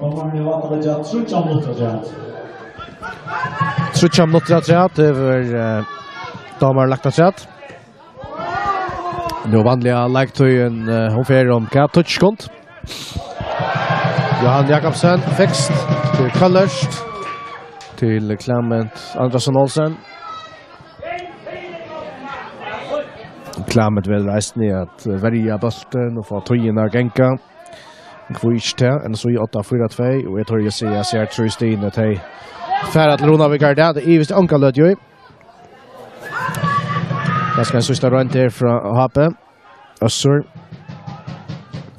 Dómarin hevur valt at leggja tríggjar minuttir afturat. Tríggjar minuttir afturat, tað hevur, eh, dómarin lagt afturat. Nú vanliga leiktíðin, eh, hon fer um hvat, tíggju sekund. Johan Jakobsen, fikst til Køllert, til Clement Andrasson Olsen. Clement velur eisini at verja bóltin og fáa tíðina at ganga. Hví ikki tað? N S Í átta fýra tvey, og eg tori at siga, sær trý stigini, tey fara til Runavíkar í dag. Tað ivist eg onga løtu í. Kanska ein síðsta roynd her frá H B. Øssur.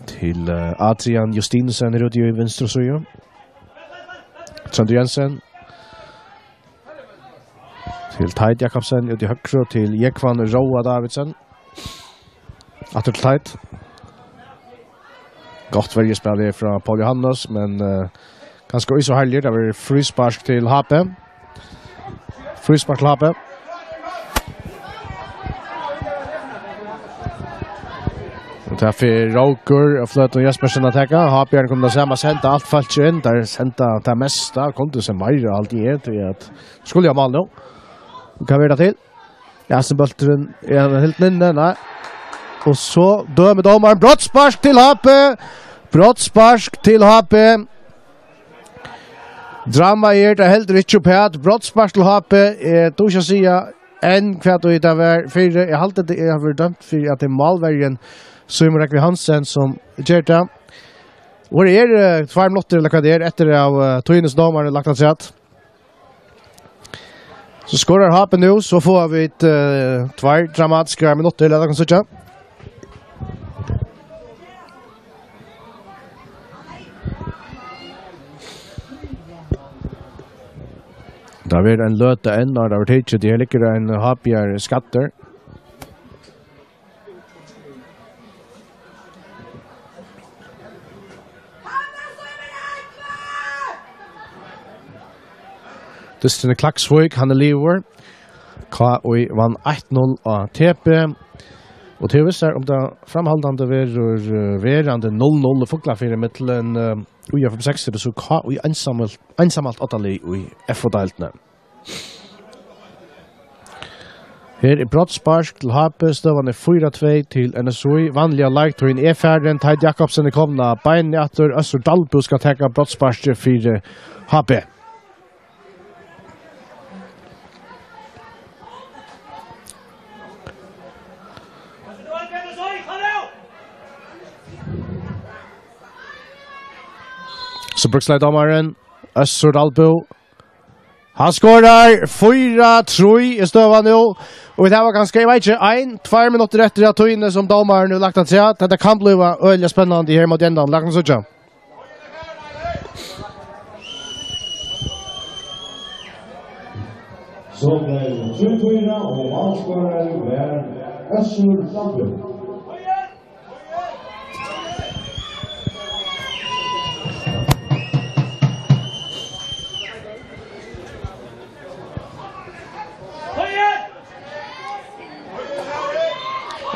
Til, eh, Adrian Justinussen her úti í vinstru síðu. Tróndur Jensen. Til Teit Jakobsen úti í høgru, til Jógvan Róa Davidsen. Aftur til Teit. Gott verjuspæl her frá Paul Johannes, men, eh, kanska ikki so herligt. Tað verður fríspark til H B. Fríspark til H B. Og tað fer Rókur og Fløtun Jespersen at taka. H B er komin at sama senda alt fólk inn. Teir senda tað mesta. Kundu sent meira, haldi eg, tí at skuldu hava mál nú. Hvat verður tað til? Ja, so bólturin er hann helt inn, nei. Og so dømir dómarin brotsspark til H B. Brotsspark til H B. Drama er tað heldur ikki uppat. Brotsspark til H B. Eg dugi ikki at siga enn hvat tað var fyri. Eg haldi, at eg havi verið dømdur fyri, at tað er málverjin Símun Rógvi Hansen, sum ger tað. Og her er, eh, tveir minuttir, ella hvat tað er, eftir av, eh, tíðini, sum dómarin hevur lagt afturat. So skorar H B nú, so fáa vit, eh, tveir dramatiskar minuttir, lat okkum síggja. Tað verður ein løta enn, og tað verður tikið, tí her liggur ein H B-ari skaddur. Dysturin í Klaksvík, hann er liðugur. K I vann eitt null á T P. Og til vissar, um tað framhaldandi verður, eh, verandi null null í Fuglafirði millum, eh, U F F seks, er tað so K I einsamalt, einsamalt odda lið í F O-deildini. Her er brotsspark til H B, støðan er fýra tvey til N S Í. Vanliga leiktíðin er farin, Teit Jakobsen er komin á beinini aftur, Øssur Dalbø skal taka brottssparkið fyri H B. So brúkslegi dómarin, Øssur Dalbø. Hann skorar, fýra trý er støðan nú. Og vit hava kanska, eg veit ikki, ein, tveir minuttir eftir av tíðini sum dómarin hevur lagt afturat. Hetta kann blíva øgiliga spennandi her móti endan. Lat okkum síggja. So bleiv trý fýra, og málskorari var Øssur Sandberg.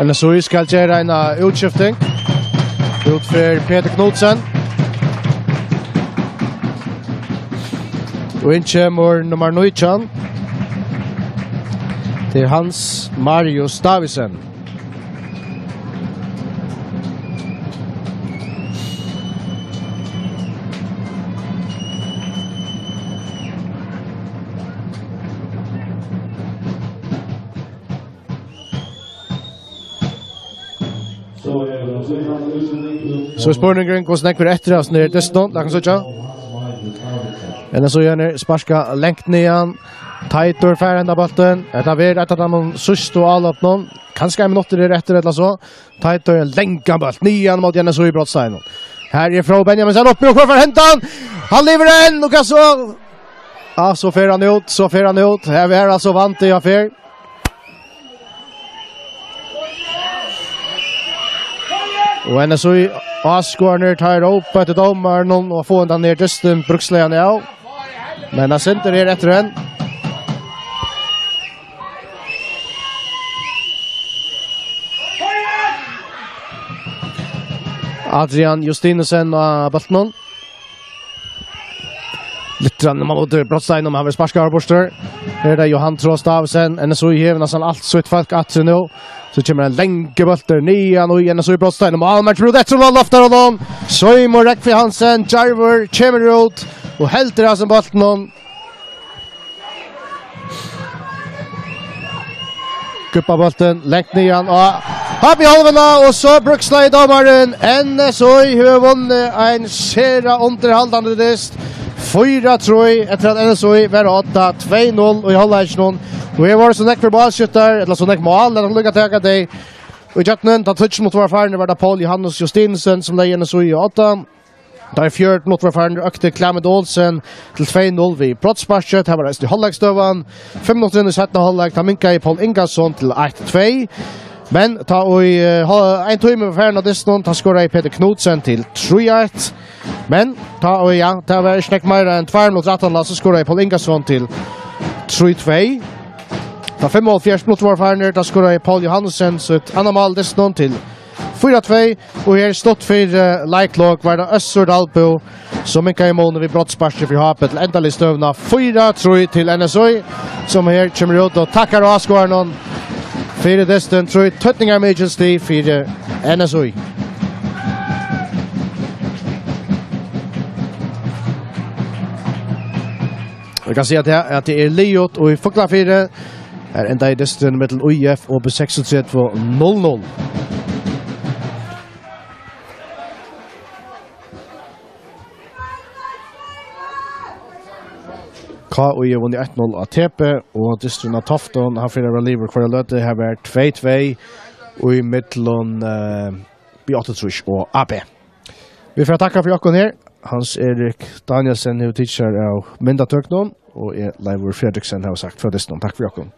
N S Í skal gera eina útskifting. Út fer Petur Knudsen. Og inn kemur nummar nítjan. Tað er Hans Marius Davidsen. So er spurningurin, hvussu nógv er eftir av hesum her dystinum? Lat okkum síggja. N S Í, hann er sparkað langt niðan. Teitur fær henda bóltin. Hetta verður eitt av teimum síðstu álopinum. Kanska ein minuttur er eftir ella so. Teitur, ein langan bólt niðan móti N S Í brotssparkinum. Her er Fróði Benjaminsen uppi, og hvør fær hendan? Hann livir enn, og hvat so? Ja, so fer hann út, so fer hann út. Her er altso vandi, ja, fer. Og N S Í áskoðararnir, teir rópa eftir dómaranum og fáa hendan her dystin brúkslegi av. Men hann sendir her eftir henni. Adrian Justinussen á bóltinum. Lyftir hann um hann út í brotstein, um hann vil sparka av burtur. Her er tað Johan Trost Davidsen. N S Í hevur næstan alt sítt fólk aftur nú. So kemur ein langur bóltur niðan í N S Í brotstein. Og Almar kemur út eftir og loftar honum. Símun Rekvi Hansen, djarvur, kemur út og heldur av seg bóltin. Gubba bóltin langt niðan og upp í hálvuna, og so brúkslaði dómarin. N S Í hevur vunnið ein sera undirhaldandi dyst. Fýra trý, eftir at N S Í var á odda, tvey null í hálvleikinum. Og her vóru so nógvir málskjúttar, ella so nógv mál, at hann líka taka tey. Og í gjøgnum, tá tríggir minuttir vóru farnir, var tað Poul Johannes Justinussen, sum legði N S Í á odda. Tá ið fjøruti minuttir vóru farin, økti Klement Olsen til tvey null við brotssparki. Tað var eisini hálvleiksstøðan. Fimm minuttir inn í seinna hálvleik, tá minkaði Poul Ingason til eitt tvey. Men tá ið, eh, hál-, ein tími var farin av dystinum, tá skoraði Petur Knudsen til trý eitt. Men tá ið, ja, tað var ikki nógv meira enn tveir minuttir aftaná, so skoraði Poul Ingason til trý tvey. Tá fimmoghálvfjerðs minuttir vóru farnir, tá skoraði Poul Johansen sítt annað mál dystinum til fýra tvey, og her stutt fyri, eh, leiklok var tað Øssur Dalbø, sum minkaði munin við brotssparki fyri H B til endaligu støðuna fýra trý til N S Í, sum her kemur út og takkar áskoðarunum fyri dystin, trý týdningarmikil stig fyri N S Í. Vit kunnu siga at tað, at tað er liðugt í Fuglafirði. Her endaði dysturin millum Í F og B seksogtretivu null null. K Í hevur vunnið eitt null á T B, og dysturin á Toftum, hann fer at vera liðugur hvørja løtu. Her var tvey tvey í millum, eh, B áttaogtrýss og A B. Vit fara at takka fyri okkum her. Hans Erik Danielsen hevur tikið sær av myndatøkunum, og eg, Leivur Fredriksen, havi sagt frá dystinum. Takk fyri okkum.